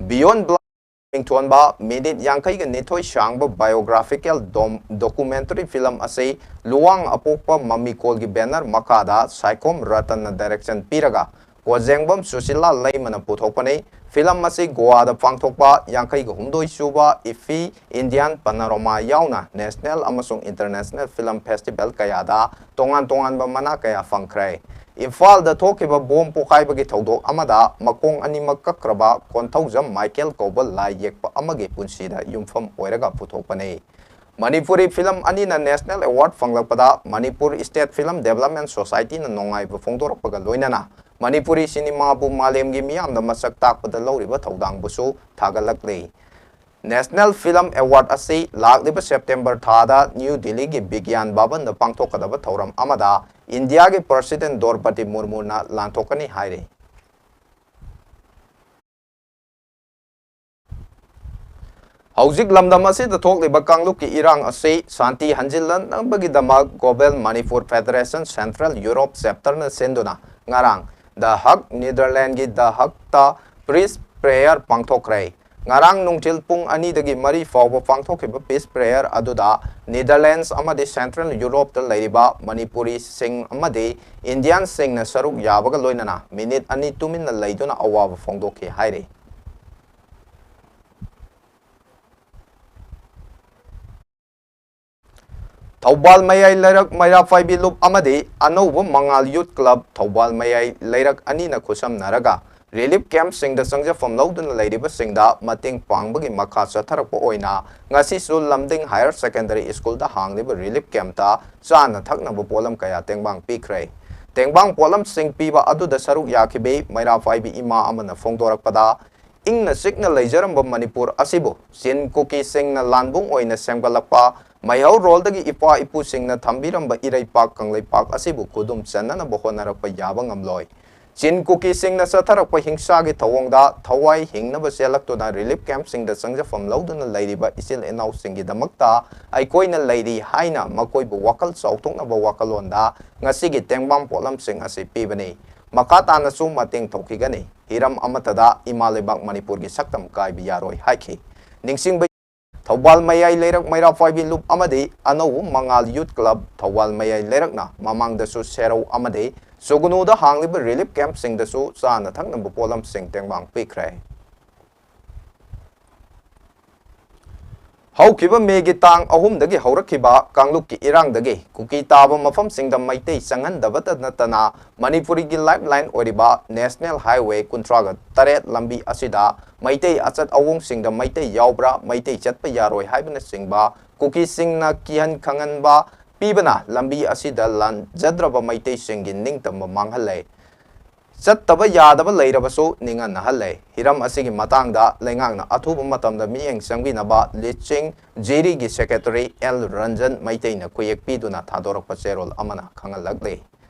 Beyond Blast ꯃꯤꯡꯊꯣꯟꯕ ꯃꯤꯅꯤꯠ ꯌꯥꯡꯈꯩꯒ ꯅꯤꯊꯣꯏ ꯁꯥꯡꯕ biographical dom-, documentary film ꯑꯁꯤ ꯂꯨꯋꯥꯡ ꯑꯄꯣꯛꯄ ꯃꯃꯤꯀꯣꯜꯒꯤ banner ꯃꯈꯥꯗ ꯁꯥꯏꯈꯣꯝ ꯔꯇꯟꯅ direction ꯄꯤꯔꯒ ꯀꯣꯖꯦꯡꯕꯝ ꯁꯨꯁꯤꯂꯥ ꯂꯩꯃꯅ ꯄꯨꯊꯣꯛꯄꯅꯤ꯫ ꯐꯤꯂꯝ ꯑꯁꯤ ꯒꯣꯋꯥꯗ ꯄꯥꯡꯊꯣꯛꯄ ꯌꯥꯡꯈꯩꯒ ꯍꯨꯝꯗꯣꯏ ꯁꯨꯕ IFFI Indian Panorama ꯌꯥꯎꯅ national ꯑꯃꯁꯨꯡ international film festival ꯀꯌꯥꯗ ꯇꯣꯉꯥꯟ ꯇꯣꯉꯥꯟꯕ ꯃꯅꯥ ꯀꯌꯥ ꯐꯪꯈ꯭ꯔꯦ꯫ ꯏꯝꯐꯥꯜꯗ ꯊꯣꯛꯈꯤꯕ ꯕꯣꯝ ꯄꯣꯈꯥꯏꯕꯒꯤ ꯊꯧꯗꯣꯛ ꯑꯃꯗ ꯃꯈꯣꯡ ꯑꯅꯤꯃꯛ ꯀꯛꯈ꯭ꯔꯕ ꯀꯣꯟꯊꯧꯖꯝ ꯃꯥꯏꯀꯦꯜ ꯀꯧꯕ ꯂꯥꯏ ꯌꯦꯛꯄ ꯑꯃꯒꯤ ꯄꯨꯟꯁꯤꯗ ꯌꯨꯝꯐꯝ ꯑꯣꯏꯔꯒ ꯄꯨꯊꯣꯛꯄꯅꯤ꯫ ꯃꯅꯤꯄꯨꯔꯤ ꯐꯤꯂꯝ ꯑꯅꯤꯅ national award ꯐꯪꯂꯛꯄꯗ ꯃꯅꯤꯄꯨꯔ State Film Development Societyꯅ ꯅꯨꯡꯉꯥꯏꯕ ꯐꯣꯡꯗꯣꯔꯛꯄꯒ ꯂꯣꯏꯅꯅ ꯃꯅꯤꯄꯨꯔꯤ ꯁꯤꯅꯦꯃꯥꯕꯨ ꯃꯥꯂꯦꯝꯒꯤ ꯃꯤꯌꯥꯝꯗ ꯃꯁꯛ ꯇꯥꯛꯄꯗ ꯂꯧꯔꯤꯕ ꯊꯧꯗꯥꯡꯕꯨꯁꯨ ꯊꯥꯒꯠꯂꯛꯂꯤ꯫ National Film Award ꯑꯁꯤ ꯂꯥꯛꯂꯤꯕ September ꯊꯥꯗ ꯅ꯭ꯌꯨ ꯗꯤꯜꯂꯤꯒꯤ ꯕꯤꯒ꯭ꯌꯥꯟ ꯚꯕꯟꯗ ꯄꯥꯡꯊꯣꯛꯀꯗꯕ ꯊꯧꯔꯝ ꯑꯃꯗ ꯏꯟꯗꯤꯌꯥꯒꯤ President ꯗ꯭ꯔꯧꯄꯗꯤ ꯃꯨꯔꯃꯨꯅ ꯂꯥꯟꯊꯣꯛꯀꯅꯤ ꯍꯥꯏꯔꯤ꯫ ꯍꯧꯖꯤꯛ ꯂꯝꯗꯝ ꯑꯁꯤꯗ ꯊꯣꯛꯂꯤꯕ ꯀꯥꯡꯂꯨꯞꯀꯤ ꯏꯔꯥꯡ ꯑꯁꯤ ꯁꯥꯟꯇꯤ ꯍꯟꯖꯤꯜꯍꯟꯅꯕꯒꯤꯗꯃꯛ Global Manipur Federation Central Europe Chapterꯅ ꯁꯤꯟꯗꯨꯅ ꯉꯔꯥꯡ The Hague, Netherlandsꯀꯤ The Hagueꯇ peace prayer ꯄꯥꯡꯊꯣꯛꯈ꯭ꯔꯦ꯫ ꯉꯔꯥꯡ ꯅꯨꯡꯊꯤꯜ ꯄꯨꯡ ꯑꯅꯤꯗꯒꯤ ꯃꯔꯤ ꯐꯥꯎꯕ ꯄꯥꯡꯊꯣꯛꯈꯤꯕ peace prayer ꯑꯗꯨꯗ Netherlands ꯑꯃꯗꯤ Central Europeꯇ ꯂꯩꯔꯤꯕ ꯃꯅꯤꯄꯨꯔꯤꯁꯤꯡ ꯑꯃꯗꯤ Indianꯁꯤꯡꯅ ꯁꯔꯨꯛ ꯌꯥꯕꯒ ꯂꯣꯏꯅꯅ ꯃꯤꯅꯤꯠ ꯑꯅꯤ ꯇꯨꯃꯤꯟꯅ ꯂꯩꯗꯨꯅ ꯑꯋꯥꯕ ꯐꯣꯡꯗꯣꯛꯈꯤ ꯍꯥꯏꯔꯤ꯫ ꯊꯧꯕꯥꯜ ꯃꯌꯥꯏ ꯂꯩꯔꯛ ꯃꯩꯔꯥ ꯄꯥꯏꯕꯤ ꯂꯨꯞ ꯑꯃꯗꯤ ꯑꯅꯧꯕ ꯃꯉꯥꯜ Youth Club ꯊꯧꯕꯥꯜ ꯃꯌꯥꯏ ꯂꯩꯔꯛ ꯑꯅꯤꯅ ꯈꯨꯠꯁꯝꯅꯔꯒ relief campꯁꯤꯡꯗ ꯆꯪꯖꯐꯝ ꯂꯧꯗꯨꯅ ꯂꯩꯔꯤꯕꯁꯤꯡꯗ ꯃꯇꯦꯡ ꯄꯥꯡꯕꯒꯤ ꯃꯈꯥ ꯆꯠꯊꯔꯛꯄ ꯑꯣꯏꯅ ꯉꯁꯤꯁꯨ ꯂꯝꯗꯤꯡ Higher Secondary Schoolꯗ ꯍꯥꯡꯂꯤꯕ relief campꯇ ꯆꯥꯅ ꯊꯛꯅꯕ ꯄꯣꯠꯂꯝ ꯀꯌꯥ ꯇꯦꯡꯕꯥꯡ ꯄꯤꯈ꯭ꯔꯦ꯫ ꯇꯦꯡꯕꯥꯡ ꯄꯣꯠꯂꯝꯁꯤꯡ ꯄꯤꯕ ꯑꯗꯨꯗ ꯁꯔꯨꯛ ꯌꯥꯈꯤꯕꯤ ꯃꯩꯔꯥ ꯄꯥꯏꯕꯤ ꯏꯃꯥ ꯑꯃꯅ ꯐꯣꯡꯗꯣꯔꯛꯄꯗ, ꯏꯪꯅ ꯆꯤꯛꯅ ꯂꯩꯖꯔꯝꯕ ꯃꯅꯤꯄꯨꯔ ꯑꯁꯤꯕꯨ ꯆꯤꯟ ꯀꯨꯀꯤꯁꯤꯡꯅ ꯂꯥꯟꯕꯨꯡ ꯑꯣꯏꯅ ꯁꯦꯝꯒꯠꯂꯛꯄ ꯃꯩꯍꯧꯔꯣꯜꯗꯒꯤ ꯏꯄꯥ ꯏꯄꯨꯁꯤꯡꯅ ꯊꯝꯕꯤꯔꯝꯕ ꯏꯔꯩꯄꯥꯛ ꯀꯪꯂꯩꯄꯥꯛ ꯑꯁꯤꯕꯨ ꯈꯨꯗꯨꯝ ꯆꯟꯅꯅꯕ ꯍꯣꯠꯅꯔꯛꯄ ꯌꯥꯕ ꯉꯝꯂꯣꯏ꯫ ꯆꯤꯟ ꯀꯨꯀꯤꯁꯤꯡꯅ ꯆꯠꯊꯔꯛꯄ ꯍꯤꯡꯁꯥꯒꯤ ꯊꯧꯑꯣꯡꯗ ꯊꯋꯥꯏ ꯍꯤꯡꯅꯕ ꯆꯦꯜꯂꯛꯇꯨꯅ relief campꯁꯤꯡꯗ ꯆꯪꯖꯐꯝ ꯂꯧꯗꯨꯅ ꯂꯩꯔꯤꯕ ꯏꯆꯤꯜ ꯏꯅꯥꯎꯁꯤꯡꯒꯤꯗꯃꯛꯇ ꯑꯩꯈꯣꯏꯅ ꯂꯩꯔꯤ ꯍꯥꯏꯅ ꯃꯈꯣꯏꯕꯨ ꯋꯥꯈꯜ ꯆꯥꯎꯊꯣꯛꯅꯕ ꯋꯥꯈꯜꯂꯣꯟꯗ ꯉꯁꯤꯒꯤ ꯇꯦꯡꯕꯥꯡ ꯄꯣꯠꯂꯝꯁꯤꯡ ꯑꯁꯤ ꯄꯤꯕꯅꯤ꯫ ꯃꯈꯥ ꯇꯥꯅꯁꯨ ꯃꯇꯦꯡ ꯇꯧꯈꯤꯒꯅꯤ꯫ ꯍꯤꯔꯝ ꯑꯃꯠꯇꯗ ꯏꯃꯥ ꯂꯩꯕꯥꯛ ꯃꯅꯤꯄꯨꯔꯒꯤ ꯁꯛꯇꯝ ꯀꯥꯏꯕ ꯌꯥꯔꯣꯏ ꯍꯥꯏꯈꯤ꯫ ꯅꯤꯡꯁꯤꯡꯕ ꯊꯧꯕꯥꯜ ꯃꯌꯥꯏ ꯂꯩꯔꯛ ꯃꯩꯔꯥ ꯄꯥꯏꯕꯤ ꯂꯨꯞ ꯑꯃꯗꯤ ꯑꯅꯧꯕ ꯃꯉꯥꯜ Youth Club ꯊꯧꯕꯥꯜ ꯃꯌꯥꯏ ꯂꯩꯔꯛꯅ ꯃꯃꯥꯡꯗꯁꯨ ꯁꯦꯔꯧ ꯑꯃꯗꯤ ꯁꯨꯒꯨꯅꯨꯗ ꯍꯥꯡꯂꯤꯕ relief camp ꯁꯤꯡꯗꯁꯨ ꯆꯥꯅ ꯊꯛꯅꯕ ꯄꯣꯠꯂꯝꯁꯤꯡ ꯇꯦꯡꯕꯥꯡ ꯄꯤꯈ꯭ꯔꯦ꯫ ꯍꯧꯈꯤꯕ ꯃꯦꯒꯤ ꯇꯥꯡ ꯑꯍꯨꯝꯗꯒꯤ ꯍꯧꯔꯛꯈꯤꯕ ꯀꯥꯡꯂꯨꯞꯀꯤ ꯏꯔꯥꯡꯗꯒꯤ ꯀꯨꯀꯤ ꯇꯥꯕ ꯃꯐꯝꯁꯤꯡꯗ ꯃꯩꯇꯩ ꯆꯪꯍꯟꯗꯕꯇ ꯅꯠꯇꯅ ꯃꯅꯤꯄꯨꯔꯒꯤ lifeline ꯑꯣꯏꯔꯤꯕ National Highway ꯀꯨꯟꯊ꯭ꯔꯥꯒ ꯇꯔꯦꯠ ꯂꯝꯕꯤ ꯑꯁꯤꯗ ꯃꯩꯇꯩ ꯑꯆꯠ ꯑꯋꯣꯡꯁꯤꯡꯗ ꯃꯩꯇꯩ ꯌꯥꯎꯕ꯭ꯔꯥ, ꯃꯩꯇꯩ ꯆꯠꯄ ꯌꯥꯔꯣꯏ ꯍꯥꯏꯕꯅꯆꯤꯡꯕ ꯀꯨꯀꯤꯁꯤꯡꯅ ꯀꯤꯍꯟ ꯈꯪꯍꯟꯕ ꯄꯤꯕꯅ ꯂꯝꯕꯤ ꯑꯁꯤꯗ ꯂꯥꯟꯖꯗ꯭ꯔꯕ ꯃꯩꯇꯩꯁꯤꯡꯒꯤ ꯅꯤꯡꯇꯝꯕ ꯃꯥꯡꯍꯜꯂꯦ꯫ ꯆꯠꯇꯕ ꯌꯥꯗꯕ ꯂꯩꯔꯕꯁꯨ ꯅꯤꯡꯍꯟꯅꯍꯜꯂꯦ꯫ ꯍꯤꯔꯝ ꯑꯁꯤꯒꯤ ꯃꯇꯥꯡꯗ ꯂꯩꯉꯥꯛꯅ ꯑꯊꯨꯕ ꯃꯇꯝꯗ ꯃꯤꯠꯌꯦꯡ ꯆꯪꯕꯤꯅꯕ ꯂꯤꯆꯤꯡ ꯖꯤꯔꯤꯒꯤ secretary ꯑꯦꯜ ꯔꯟꯖꯟ ꯃꯩꯇꯩꯅ ꯈꯨꯌꯦꯛ ꯄꯤꯗꯨꯅ ꯊꯥꯗꯣꯔꯛꯄ ꯆꯦꯔꯣꯜ ꯑꯃꯅ ꯈꯪꯍꯜꯂꯛꯂꯤ꯫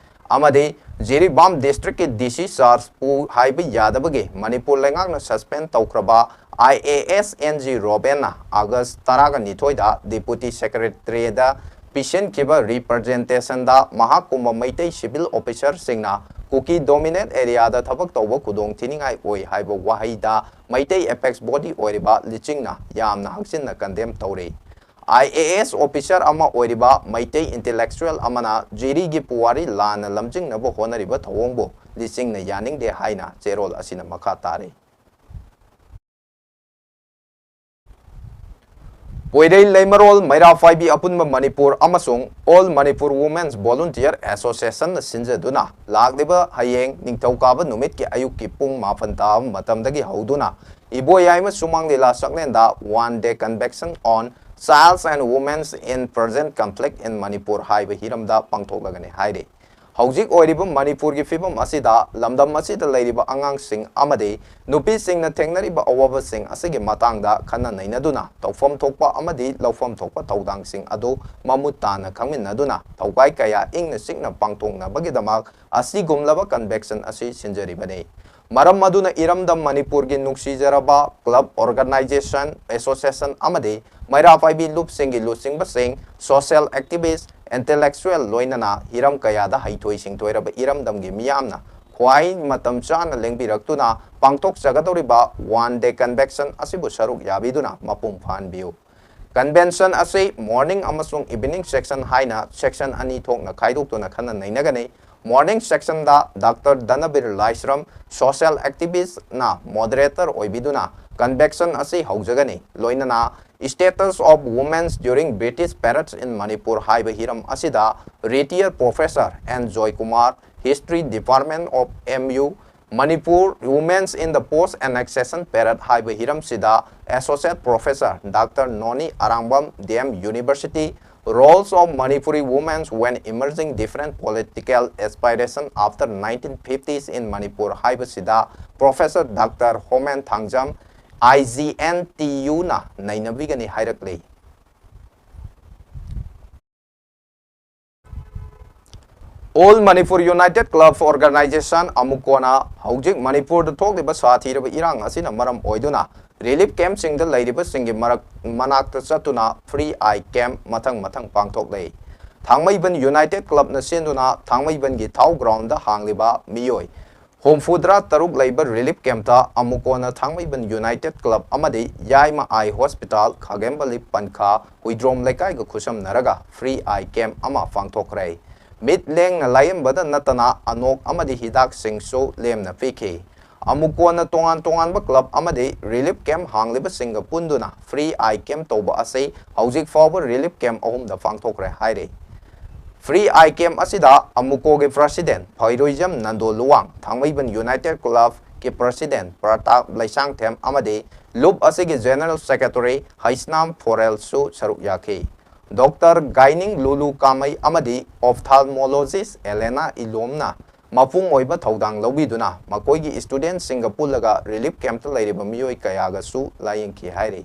ꯑꯃꯗꯤ ꯖꯤꯔꯤꯕꯥꯝ district ꯀꯤ D C charge ꯄꯨ ꯍꯥꯏꯕ ꯌꯥꯗꯕꯒꯤ ꯃꯅꯤꯄꯨꯔ ꯂꯩꯉꯥꯛꯅ suspend ꯇꯧꯈ꯭ꯔꯕ I A S N G ꯔꯣꯕꯦꯟꯅ August ꯇꯔꯥꯒ ꯅꯤꯊꯣꯏꯗ Deputy Secretary ꯗ ꯄꯤꯁꯤꯟꯈꯤꯕ representation ꯗ ꯃꯍꯥꯛꯀꯨꯝꯕ ꯃꯩꯇꯩ civil officer ꯁꯤꯡꯅ ꯀꯨꯀꯤ dominate area ꯗ ꯊꯕꯛ ꯇꯧꯕ ꯈꯨꯗꯣꯡ ꯊꯤꯅꯤꯡꯉꯥꯏ ꯑꯣꯏ ꯍꯥꯏꯕ ꯋꯥꯍꯩꯗ ꯃꯩꯇꯩ apex body ꯑꯣꯏꯔꯤꯕ ꯂꯤꯆꯤꯡꯅ ꯌꯥꯝꯅ ꯍꯛꯆꯤꯟꯅ condemn ꯇꯧꯔꯤ꯫ I A S officer ꯑꯃ ꯑꯣꯏꯔꯤꯕ ꯃꯩꯇꯩ intellectual ꯑꯃꯅ ꯖꯤꯔꯤꯒꯤ ꯄꯨꯋꯥꯔꯤ ꯂꯥꯟꯅ ꯂꯝꯖꯤꯡꯅꯕ ꯍꯣꯠꯅꯔꯤꯕ ꯊꯧꯑꯣꯡꯕꯨ ꯂꯤꯆꯤꯡꯅ ꯌꯥꯅꯤꯡꯗꯦ ꯍꯥꯏꯅ ꯆꯦꯔꯣꯜ ꯑꯁꯤꯅ ꯃꯈꯥ ꯇꯥꯔꯤ꯫ ꯄꯣꯏꯔꯩ ꯂꯩꯃꯔꯣꯜ ꯃꯩꯔꯥ ꯄꯥꯏꯕꯤ ꯑꯄꯨꯟꯕ ꯃꯅꯤꯄꯨꯔ ꯑꯃꯁꯨꯡ All Manipur Women's Volunteer Association ꯅ ꯁꯤꯟꯖꯗꯨꯅ ꯂꯥꯛꯂꯤꯕ ꯍꯌꯦꯡ ꯅꯤꯡꯊꯧꯀꯥꯕ ꯅꯨꯃꯤꯠꯀꯤ ꯑꯌꯨꯛꯀꯤ ꯄꯨꯡ ꯃꯥꯄꯟ ꯇꯥꯕ ꯃꯇꯝꯗꯒꯤ ꯍꯧꯗꯨꯅ ꯏꯕꯣꯌꯥꯏꯃ ꯁꯨꯃꯥꯡ ꯂꯤꯂꯥ ꯆꯥꯛꯂꯦꯟꯗ One Day Convention on Children and Women in Present Conflict in Manipur ꯍꯥꯏꯕ ꯍꯤꯔꯝꯗ ꯄꯥꯡꯊꯣꯛꯂꯒꯅꯤ ꯍꯥꯏꯔꯤ꯫ ꯍꯧꯖꯤꯛ ꯑꯣꯏꯔꯤꯕ ꯃꯅꯤꯄꯨꯔꯒꯤ ꯐꯤꯕꯝ ꯑꯁꯤꯗ ꯂꯝꯗꯝ ꯑꯁꯤꯗ ꯂꯩꯔꯤꯕ ꯑꯉꯥꯡꯁꯤꯡ ꯑꯃꯗꯤ ꯅꯨꯄꯤꯁꯤꯡꯅ ꯊꯦꯡꯅꯔꯤꯕ ꯑꯋꯥꯕꯁꯤꯡ ꯑꯁꯤꯒꯤ ꯃꯇꯥꯡꯗ ꯈꯟꯅ ꯅꯩꯅꯗꯨꯅ ꯇꯧꯐꯝ ꯊꯣꯛꯄ ꯑꯃꯗꯤ ꯂꯧꯐꯝ ꯊꯣꯛꯄ ꯊꯧꯗꯥꯡꯁꯤꯡ ꯑꯗꯨ ꯃꯃꯨꯠ ꯇꯥꯅ ꯈꯪꯃꯤꯟꯅꯗꯨꯅ ꯊꯧꯒꯥꯏ ꯀꯌꯥ ꯏꯪꯅ ꯆꯤꯛꯅ ꯄꯥꯡꯊꯣꯛꯅꯕꯒꯤꯗꯃꯛ ꯑꯁꯤꯒꯨꯝꯂꯕ convention ꯑꯁꯤ ꯁꯤꯟꯖꯔꯤꯕꯅꯤ꯫ ꯃꯔꯝ ꯑꯗꯨꯅ ꯏꯔꯝꯗꯝ ꯃꯅꯤꯄꯨꯔꯒꯤ ꯅꯨꯡꯁꯤꯖꯔꯕ club, organisation, association ꯑꯃꯗꯤ ꯃꯩꯔꯥ ꯄꯥꯏꯕꯤ ꯂꯨꯞꯁꯤꯡꯒꯤ ꯂꯨꯆꯤꯡꯕꯁꯤꯡ, social activist, intellectual ꯂꯣꯏꯅꯅ ꯍꯤꯔꯝ ꯀꯌꯥꯗ ꯍꯩꯊꯣꯏ ꯁꯤꯡꯊꯣꯏꯔꯕ ꯏꯔꯝꯗꯝꯒꯤ ꯃꯤꯌꯥꯝꯅ ꯈ꯭ꯋꯥꯏ ꯃꯇꯝ ꯆꯥꯅ ꯂꯦꯡꯕꯤꯔꯛꯇꯨꯅ ꯄꯥꯡꯊꯣꯛꯆꯒꯗꯧꯔꯤꯕ One Day Convention ꯑꯁꯤꯕꯨ ꯁꯔꯨꯛ ꯌꯥꯕꯤꯗꯨꯅ ꯃꯄꯨꯡ ꯐꯥꯍꯟꯕꯤꯌꯨ꯫ Convention ꯑꯁꯤ morning ꯑꯃꯁꯨꯡ evening session ꯍꯥꯏꯅ section ꯑꯅꯤ ꯊꯣꯛꯅ ꯈꯥꯏꯗꯣꯛꯇꯨꯅ ꯈꯟꯅ ꯅꯩꯅꯒꯅꯤ꯫ Morning session ꯗ Doctor ꯙꯅꯕꯤꯔ ꯂꯥꯏꯁ꯭ꯔꯝ, social activist ꯅ moderator ꯑꯣꯏꯕꯤꯗꯨꯅ convention ꯑꯁꯤ ꯍꯧꯖꯒꯅꯤ꯫ ꯂꯣꯏꯅꯅ Status of Women During British Periods in Manipur ꯍꯥꯏꯕ ꯍꯤꯔꯝ ꯑꯁꯤꯗ retired professor N Joykumar, History Department of M U, Manipur, Women's in the Post Annexation Period ꯍꯥꯏꯕ ꯍꯤꯔꯝꯁꯤꯗ associate professor Doctor ꯅꯣꯅꯤ ꯑꯔꯥꯡꯕꯝ, D M University, Roles of Manipuri Women when Emerging Different Political Aspiration After nineteen fifties in Manipur ꯍꯥꯏꯕꯁꯤꯗ professor Doctor ꯍꯣꯃꯦꯟ Thangjam, I G N T U ꯅ ꯅꯩꯅꯕꯤꯒꯅꯤ ꯍꯥꯏꯔꯛꯂꯤ꯫ All Manipur United Club Organization, ꯑꯃꯨꯀꯣꯅ ꯍꯧꯖꯤꯛ ꯃꯅꯤꯄꯨꯔꯗ ꯊꯣꯛꯂꯤꯕ ꯁꯥꯊꯤꯔꯕ ꯏꯔꯥꯡ ꯑꯁꯤꯅ ꯃꯔꯝ ꯑꯣꯏꯗꯨꯅ relief camp ꯁꯤꯡꯗ ꯂꯩꯔꯤꯕꯁꯤꯡꯒꯤ ꯃꯔꯛ, ꯃꯅꯥꯛꯇ ꯆꯠꯇꯨꯅ free eye camp ꯃꯊꯪ ꯃꯊꯪ ꯄꯥꯡꯊꯣꯛꯂꯦ꯫ ꯊꯥꯡꯃꯩꯕꯟ United Club ꯅ ꯁꯦꯟꯗꯨꯅ ꯊꯥꯡꯃꯩꯕꯟꯒꯤ ꯊꯥꯎ ground ꯗ ꯍꯥꯡꯂꯤꯕ ꯃꯤꯑꯣꯏ ꯍꯨꯝꯐꯨꯇꯔꯥ ꯇꯔꯨꯛ ꯂꯩꯕ relief camp ꯇ ꯑꯃꯨꯀꯣꯅ ꯊꯥꯡꯃꯩꯕꯟ United Club ꯑꯃꯗꯤ ꯌꯥꯏꯃ Eye Hospital, ꯈꯥꯒꯦꯝꯕꯂꯤ ꯄꯟꯈꯥ, Huidrom ꯂꯩꯀꯥꯏꯒ ꯈꯨꯠꯁꯝꯅꯔꯒ free eye camp ꯑꯃ ꯄꯥꯡꯊꯣꯛꯈ꯭ꯔꯦ꯫ ꯃꯤꯠ ꯂꯦꯡꯅ ꯂꯥꯌꯦꯡꯕꯗ ꯅꯠꯇꯅ ꯑꯅꯣꯛ ꯑꯃꯗꯤ ꯍꯤꯗꯥꯛꯁꯤꯡꯁꯨ ꯂꯦꯝꯅ ꯄꯤꯈꯤ꯫ ꯑꯃꯨꯀꯣꯅ ꯇꯣꯉꯥꯟ ꯇꯣꯉꯥꯟꯕ club ꯑꯃꯗꯤ relief camp ꯍꯥꯡꯂꯤꯕꯁꯤꯡꯒ ꯄꯨꯟꯗꯨꯅ free eye camp ꯇꯧꯕ ꯑꯁꯤ ꯍꯧꯖꯤꯛ ꯐꯥꯎꯕ relief camp ꯑꯍꯨꯝꯗ ꯄꯥꯡꯊꯣꯛꯈ꯭ꯔꯦ ꯍꯥꯏꯔꯤ꯫ Free eye camp ꯑꯁꯤꯗ ꯑꯃꯨꯀꯣꯒꯤ president ꯐꯩꯔꯣꯏꯖꯝ ꯅꯟꯗꯣ ꯂꯨꯋꯥꯡ, ꯊꯥꯡꯃꯩꯕꯟ United Club ꯀꯤ president ꯄ꯭ꯔꯇꯥꯞ ꯂꯩꯁꯥꯡꯊꯦꯝ ꯑꯃꯗꯤ ꯂꯨꯞ ꯑꯁꯤꯒꯤ general secretary ꯍꯩꯁꯅꯥꯝ ꯐꯣꯔꯦꯜꯁꯨ ꯁꯔꯨꯛ ꯌꯥꯈꯤ꯫ Doctor ꯒꯥꯏꯅꯤꯡ ꯂꯨꯂꯨ ꯀꯥꯃꯩ ꯑꯃꯗꯤ ophthalmologist ꯑꯦꯂꯦꯅꯥ ꯏꯂꯣꯝꯅ ꯃꯄꯨꯡ ꯑꯣꯏꯕ ꯊꯧꯗꯥꯡ ꯂꯧꯕꯤꯗꯨꯅ ꯃꯈꯣꯏꯒꯤ student ꯁꯤꯡꯒ ꯄꯨꯜꯂꯒ relief camp ꯇ ꯂꯩꯔꯤꯕ ꯃꯤꯑꯣꯏ ꯀꯌꯥꯒꯁꯨ ꯂꯥꯌꯦꯡꯈꯤ ꯍꯥꯏꯔꯤ꯫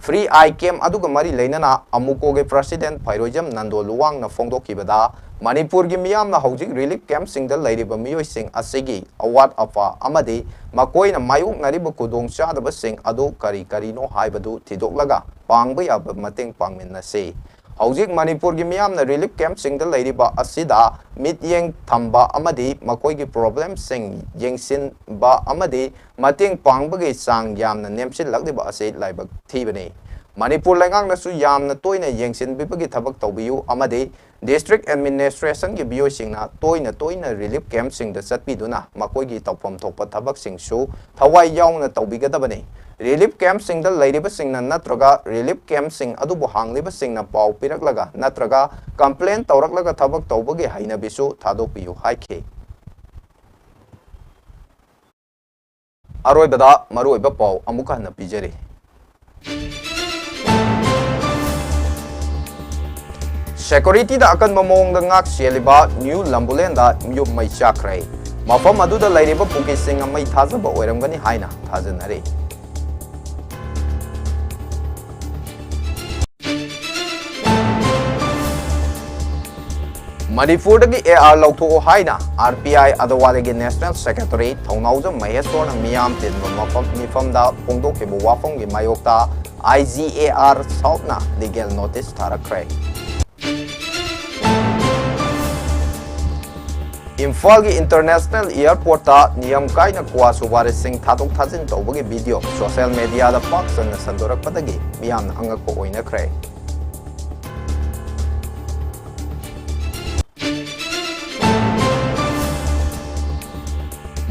Free eye camp ꯑꯗꯨꯒ ꯃꯔꯤ ꯂꯩꯅꯅ ꯑꯃꯨꯀꯣꯒꯤ president ꯐꯩꯔꯣꯏꯖꯝ ꯅꯟꯗꯣ ꯂꯨꯋꯥꯡꯅ ꯐꯣꯡꯗꯣꯛꯈꯤꯕꯗ, ꯃꯅꯤꯄꯨꯔꯒꯤ ꯃꯤꯌꯥꯝꯅ ꯍꯧꯖꯤꯛ relief camp ꯁꯤꯡꯗ ꯂꯩꯔꯤꯕ ꯃꯤꯑꯣꯏꯁꯤꯡ ꯑꯁꯤꯒꯤ ꯑꯋꯥꯠ ꯑꯄꯥ ꯑꯃꯗꯤ ꯃꯈꯣꯏꯅ ꯃꯥꯌꯣꯛꯅꯔꯤꯕ ꯈꯨꯗꯣꯡꯆꯥꯗꯕꯁꯤꯡ ꯑꯗꯨ ꯀꯔꯤ ꯀꯔꯤꯅꯣ ꯍꯥꯏꯕꯗꯨ ꯊꯤꯗꯣꯛꯂꯒ ꯄꯥꯡꯕ ꯌꯥꯕ ꯃꯇꯦꯡ ꯄꯥꯡꯃꯤꯟꯅꯁꯤ꯫ ꯍꯧꯖꯤꯛ ꯃꯅꯤꯄꯨꯔꯒꯤ ꯃꯤꯌꯥꯝꯅ relief camp ꯁꯤꯡꯗ ꯂꯩꯔꯤꯕ ꯑꯁꯤꯗ ꯃꯤꯠꯌꯦꯡ ꯊꯝꯕ ꯑꯃꯗꯤ ꯃꯈꯣꯏꯒꯤ problem ꯁꯤꯡ ꯌꯦꯡꯁꯤꯟꯕ ꯑꯃꯗꯤ ꯃꯇꯦꯡ ꯄꯥꯡꯕꯒꯤ ꯆꯥꯡ ꯌꯥꯝꯅ ꯅꯦꯝꯁꯤꯜꯂꯛꯂꯤꯕ ꯑꯁꯤ ꯂꯥꯏꯕꯛ ꯊꯤꯕꯅꯤ꯫ ꯃꯅꯤꯄꯨꯔ ꯂꯩꯉꯥꯛꯅꯁꯨ ꯌꯥꯝꯅ ꯇꯣꯏꯅ ꯌꯦꯡꯁꯤꯟꯕꯤꯕꯒꯤ ꯊꯕꯛ ꯇꯧꯕꯤꯌꯨ ꯑꯃꯗꯤ District Administrationꯒꯤ ꯃꯤꯑꯣꯏꯁꯤꯡꯅ ꯇꯣꯏꯅ ꯇꯣꯏꯅ relief campꯁꯤꯡꯗ ꯆꯠꯄꯤꯗꯨꯅ ꯃꯈꯣꯏꯒꯤ ꯇꯧꯐꯝ ꯊꯣꯛꯄ ꯊꯕꯛꯁꯤꯡꯁꯨ ꯊꯋꯥꯏ ꯌꯥꯎꯅ ꯇꯧꯕꯤꯒꯗꯕꯅꯤ꯫ Relief campꯁꯤꯡꯗ ꯂꯩꯔꯤꯕꯁꯤꯡꯅ ꯅꯠꯇ꯭ꯔꯒ relief campꯁꯤꯡ ꯑꯗꯨꯕꯨ ꯍꯥꯡꯂꯤꯕꯁꯤꯡꯅ ꯄꯥꯎ ꯄꯤꯔꯛꯂꯒ ꯅꯠꯇ꯭ꯔꯒ complain ꯇꯧꯔꯛꯂꯒ ꯊꯕꯛ ꯇꯧꯕꯒꯤ ꯍꯩꯅꯕꯤꯁꯨ ꯊꯥꯗꯣꯛꯄꯤꯌꯨ ꯍꯥꯏꯈꯤ꯫ ꯑꯔꯣꯏꯕꯗ ꯃꯔꯨꯑꯣꯏꯕ ꯄꯥꯎ ꯑꯃꯨꯛ ꯍꯟꯅ ꯄꯤꯖꯔꯤ꯫ Securityꯗ ꯑꯀꯟꯕ ꯃꯑꯣꯡꯗ ꯉꯥꯛ ꯁꯦꯜꯂꯤꯕ ꯅ꯭ꯌꯨ ꯂꯝꯕꯨꯂꯦꯟꯗ ꯌꯨꯝ ꯃꯩ ꯆꯥꯛꯈ꯭ꯔꯦ꯫ ꯃꯐꯝ ꯑꯗꯨꯗ ꯂꯩꯔꯤꯕ ꯀꯨꯀꯤꯁꯤꯡꯅ ꯃꯩ ꯊꯥꯖꯕ ꯑꯣꯏꯔꯝꯒꯅꯤ ꯍꯥꯏꯅ ꯊꯥꯖꯅꯔꯤ꯫ ꯃꯅꯤꯄꯨꯔꯗꯒꯤ AR ꯂꯧꯊꯣꯛꯑꯣ ꯍꯥꯏꯅ RPI ꯑꯗꯋꯥꯂꯤꯒꯤ National Secretary ꯊꯧꯅꯥꯎꯖꯝ ꯃꯍꯦꯁ꯭ꯋꯔꯅ ꯃꯤꯌꯥꯝ ꯇꯤꯟꯕ ꯃꯐꯝ, ꯃꯤꯐꯝꯗ ꯐꯣꯡꯗꯣꯛꯈꯤꯕ ꯋꯥꯐꯝꯒꯤ ꯃꯥꯌꯣꯛꯇ IGAR Southꯅ legal notice ꯊꯥꯔꯛꯈ꯭ꯔꯦ꯫ ꯏꯝꯐꯥꯜꯒꯤ International Airportꯇ ꯅꯤꯌꯝ ꯀꯥꯏꯅ ꯀ꯭ꯋꯥ ꯁꯨꯄꯥꯔꯤꯁꯤꯡ ꯊꯥꯗꯣꯛ ꯊꯥꯖꯤꯟ ꯇꯧꯕꯒꯤ video social mediaꯗ ꯄꯥꯛ ꯁꯟꯅ ꯁꯟꯗꯣꯔꯛꯄꯗꯒꯤ ꯃꯤꯌꯥꯝꯅ ꯑꯉꯛꯄ ꯑꯣꯏꯅꯈ꯭ꯔꯦ꯫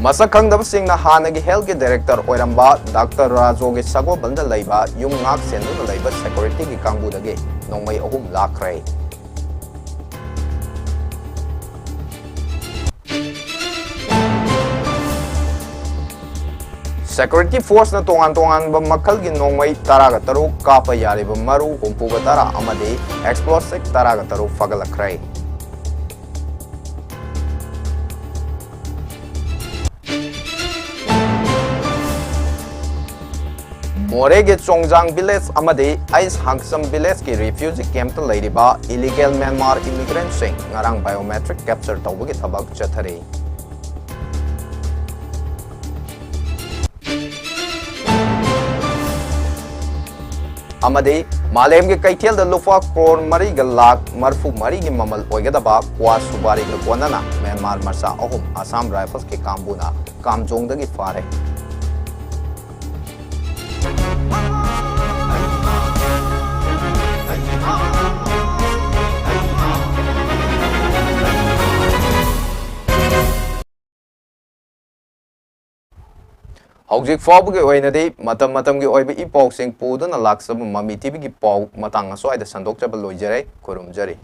ꯃꯁꯛ ꯈꯪꯗꯕꯁꯤꯡꯅ ꯍꯥꯟꯅꯒꯤ healthꯀꯤ director ꯑꯣꯏꯔꯝꯕ Doctor ꯔꯥꯖꯣꯒꯤ ꯁꯒꯣꯜꯕꯟꯗ ꯂꯩꯕ ꯌꯨꯝ ꯉꯥꯛ ꯁꯦꯟꯗꯨꯅ ꯂꯩꯕ securityꯒꯤ ꯀꯥꯡꯕꯨꯗꯒꯤ ꯅꯣꯡꯃꯩ ꯑꯍꯨꯝ ꯂꯥꯛꯈ꯭ꯔꯦ꯫ Security forceꯅ ꯇꯣꯉꯥꯟ ꯇꯣꯉꯥꯟꯕ ꯃꯈꯜꯒꯤ ꯅꯣꯡꯃꯩ ꯇꯔꯥꯒ ꯇꯔꯨꯛ, ꯀꯥꯞꯄ ꯌꯥꯔꯤꯕ ꯃꯔꯨ ꯍꯨꯝꯐꯨꯒ ꯇꯔꯥ ꯑꯃꯗꯤ explosive ꯇꯔꯥꯒ ꯇꯔꯨꯛ ꯐꯥꯒꯠꯂꯛꯈ꯭ꯔꯦ꯫ ꯃꯣꯔꯦꯒꯤ ꯆꯣꯡꯖꯥꯡ village ꯑꯃꯗꯤ ꯑꯩꯁ ꯍꯥꯡꯆꯝ villageꯀꯤ refugee campꯇ ꯂꯩꯔꯤꯕ illegal Myanmar immigrantꯁꯤꯡ ꯉꯔꯥꯡ biometric capture ꯇꯧꯕꯒꯤ ꯊꯕꯛ ꯆꯠꯊꯔꯤ꯫ ꯑꯃꯗꯤ ꯃꯥꯂꯦꯝꯒꯤ ꯀꯩꯊꯦꯜꯗ ꯂꯨꯄꯥ ꯀ꯭ꯔꯣꯔ ꯃꯔꯤꯒ ꯂꯥꯈ ꯃꯔꯤꯐꯨ ꯃꯔꯤꯒꯤ ꯃꯃꯜ ꯑꯣꯏꯒꯗꯕ ꯀ꯭ꯋꯥ ꯁꯨꯄꯥꯔꯤꯒ ꯀꯣꯟꯅꯅ ꯃ꯭ꯌꯥꯟꯃꯥꯔ ꯃꯆꯥ ꯑꯍꯨꯝ Assam Riflesꯀꯤ ꯀꯥꯡꯕꯨꯅ ꯀꯥꯝꯖꯣꯡꯗꯒꯤ ꯐꯥꯔꯦ꯫ ꯍꯧꯖꯤꯛ ꯐꯥꯎꯕꯒꯤ ꯑꯣꯏꯅꯗꯤ ꯃꯇꯝ ꯃꯇꯝꯒꯤ ꯑꯣꯏꯕ ꯏ ꯄꯥꯎꯁꯤꯡ ꯄꯨꯗꯨꯅ ꯂꯥꯛꯆꯕ ꯃꯃꯤ ꯇꯤꯚꯤꯒꯤ ꯄꯥꯎ ꯃꯇꯥꯡ ꯑꯁ꯭ꯋꯥꯏꯗ ꯁꯟꯗꯣꯛꯆꯕ ꯂꯣꯏꯖꯔꯦ꯫ ꯈꯨꯔꯨꯝꯖꯔꯤ꯫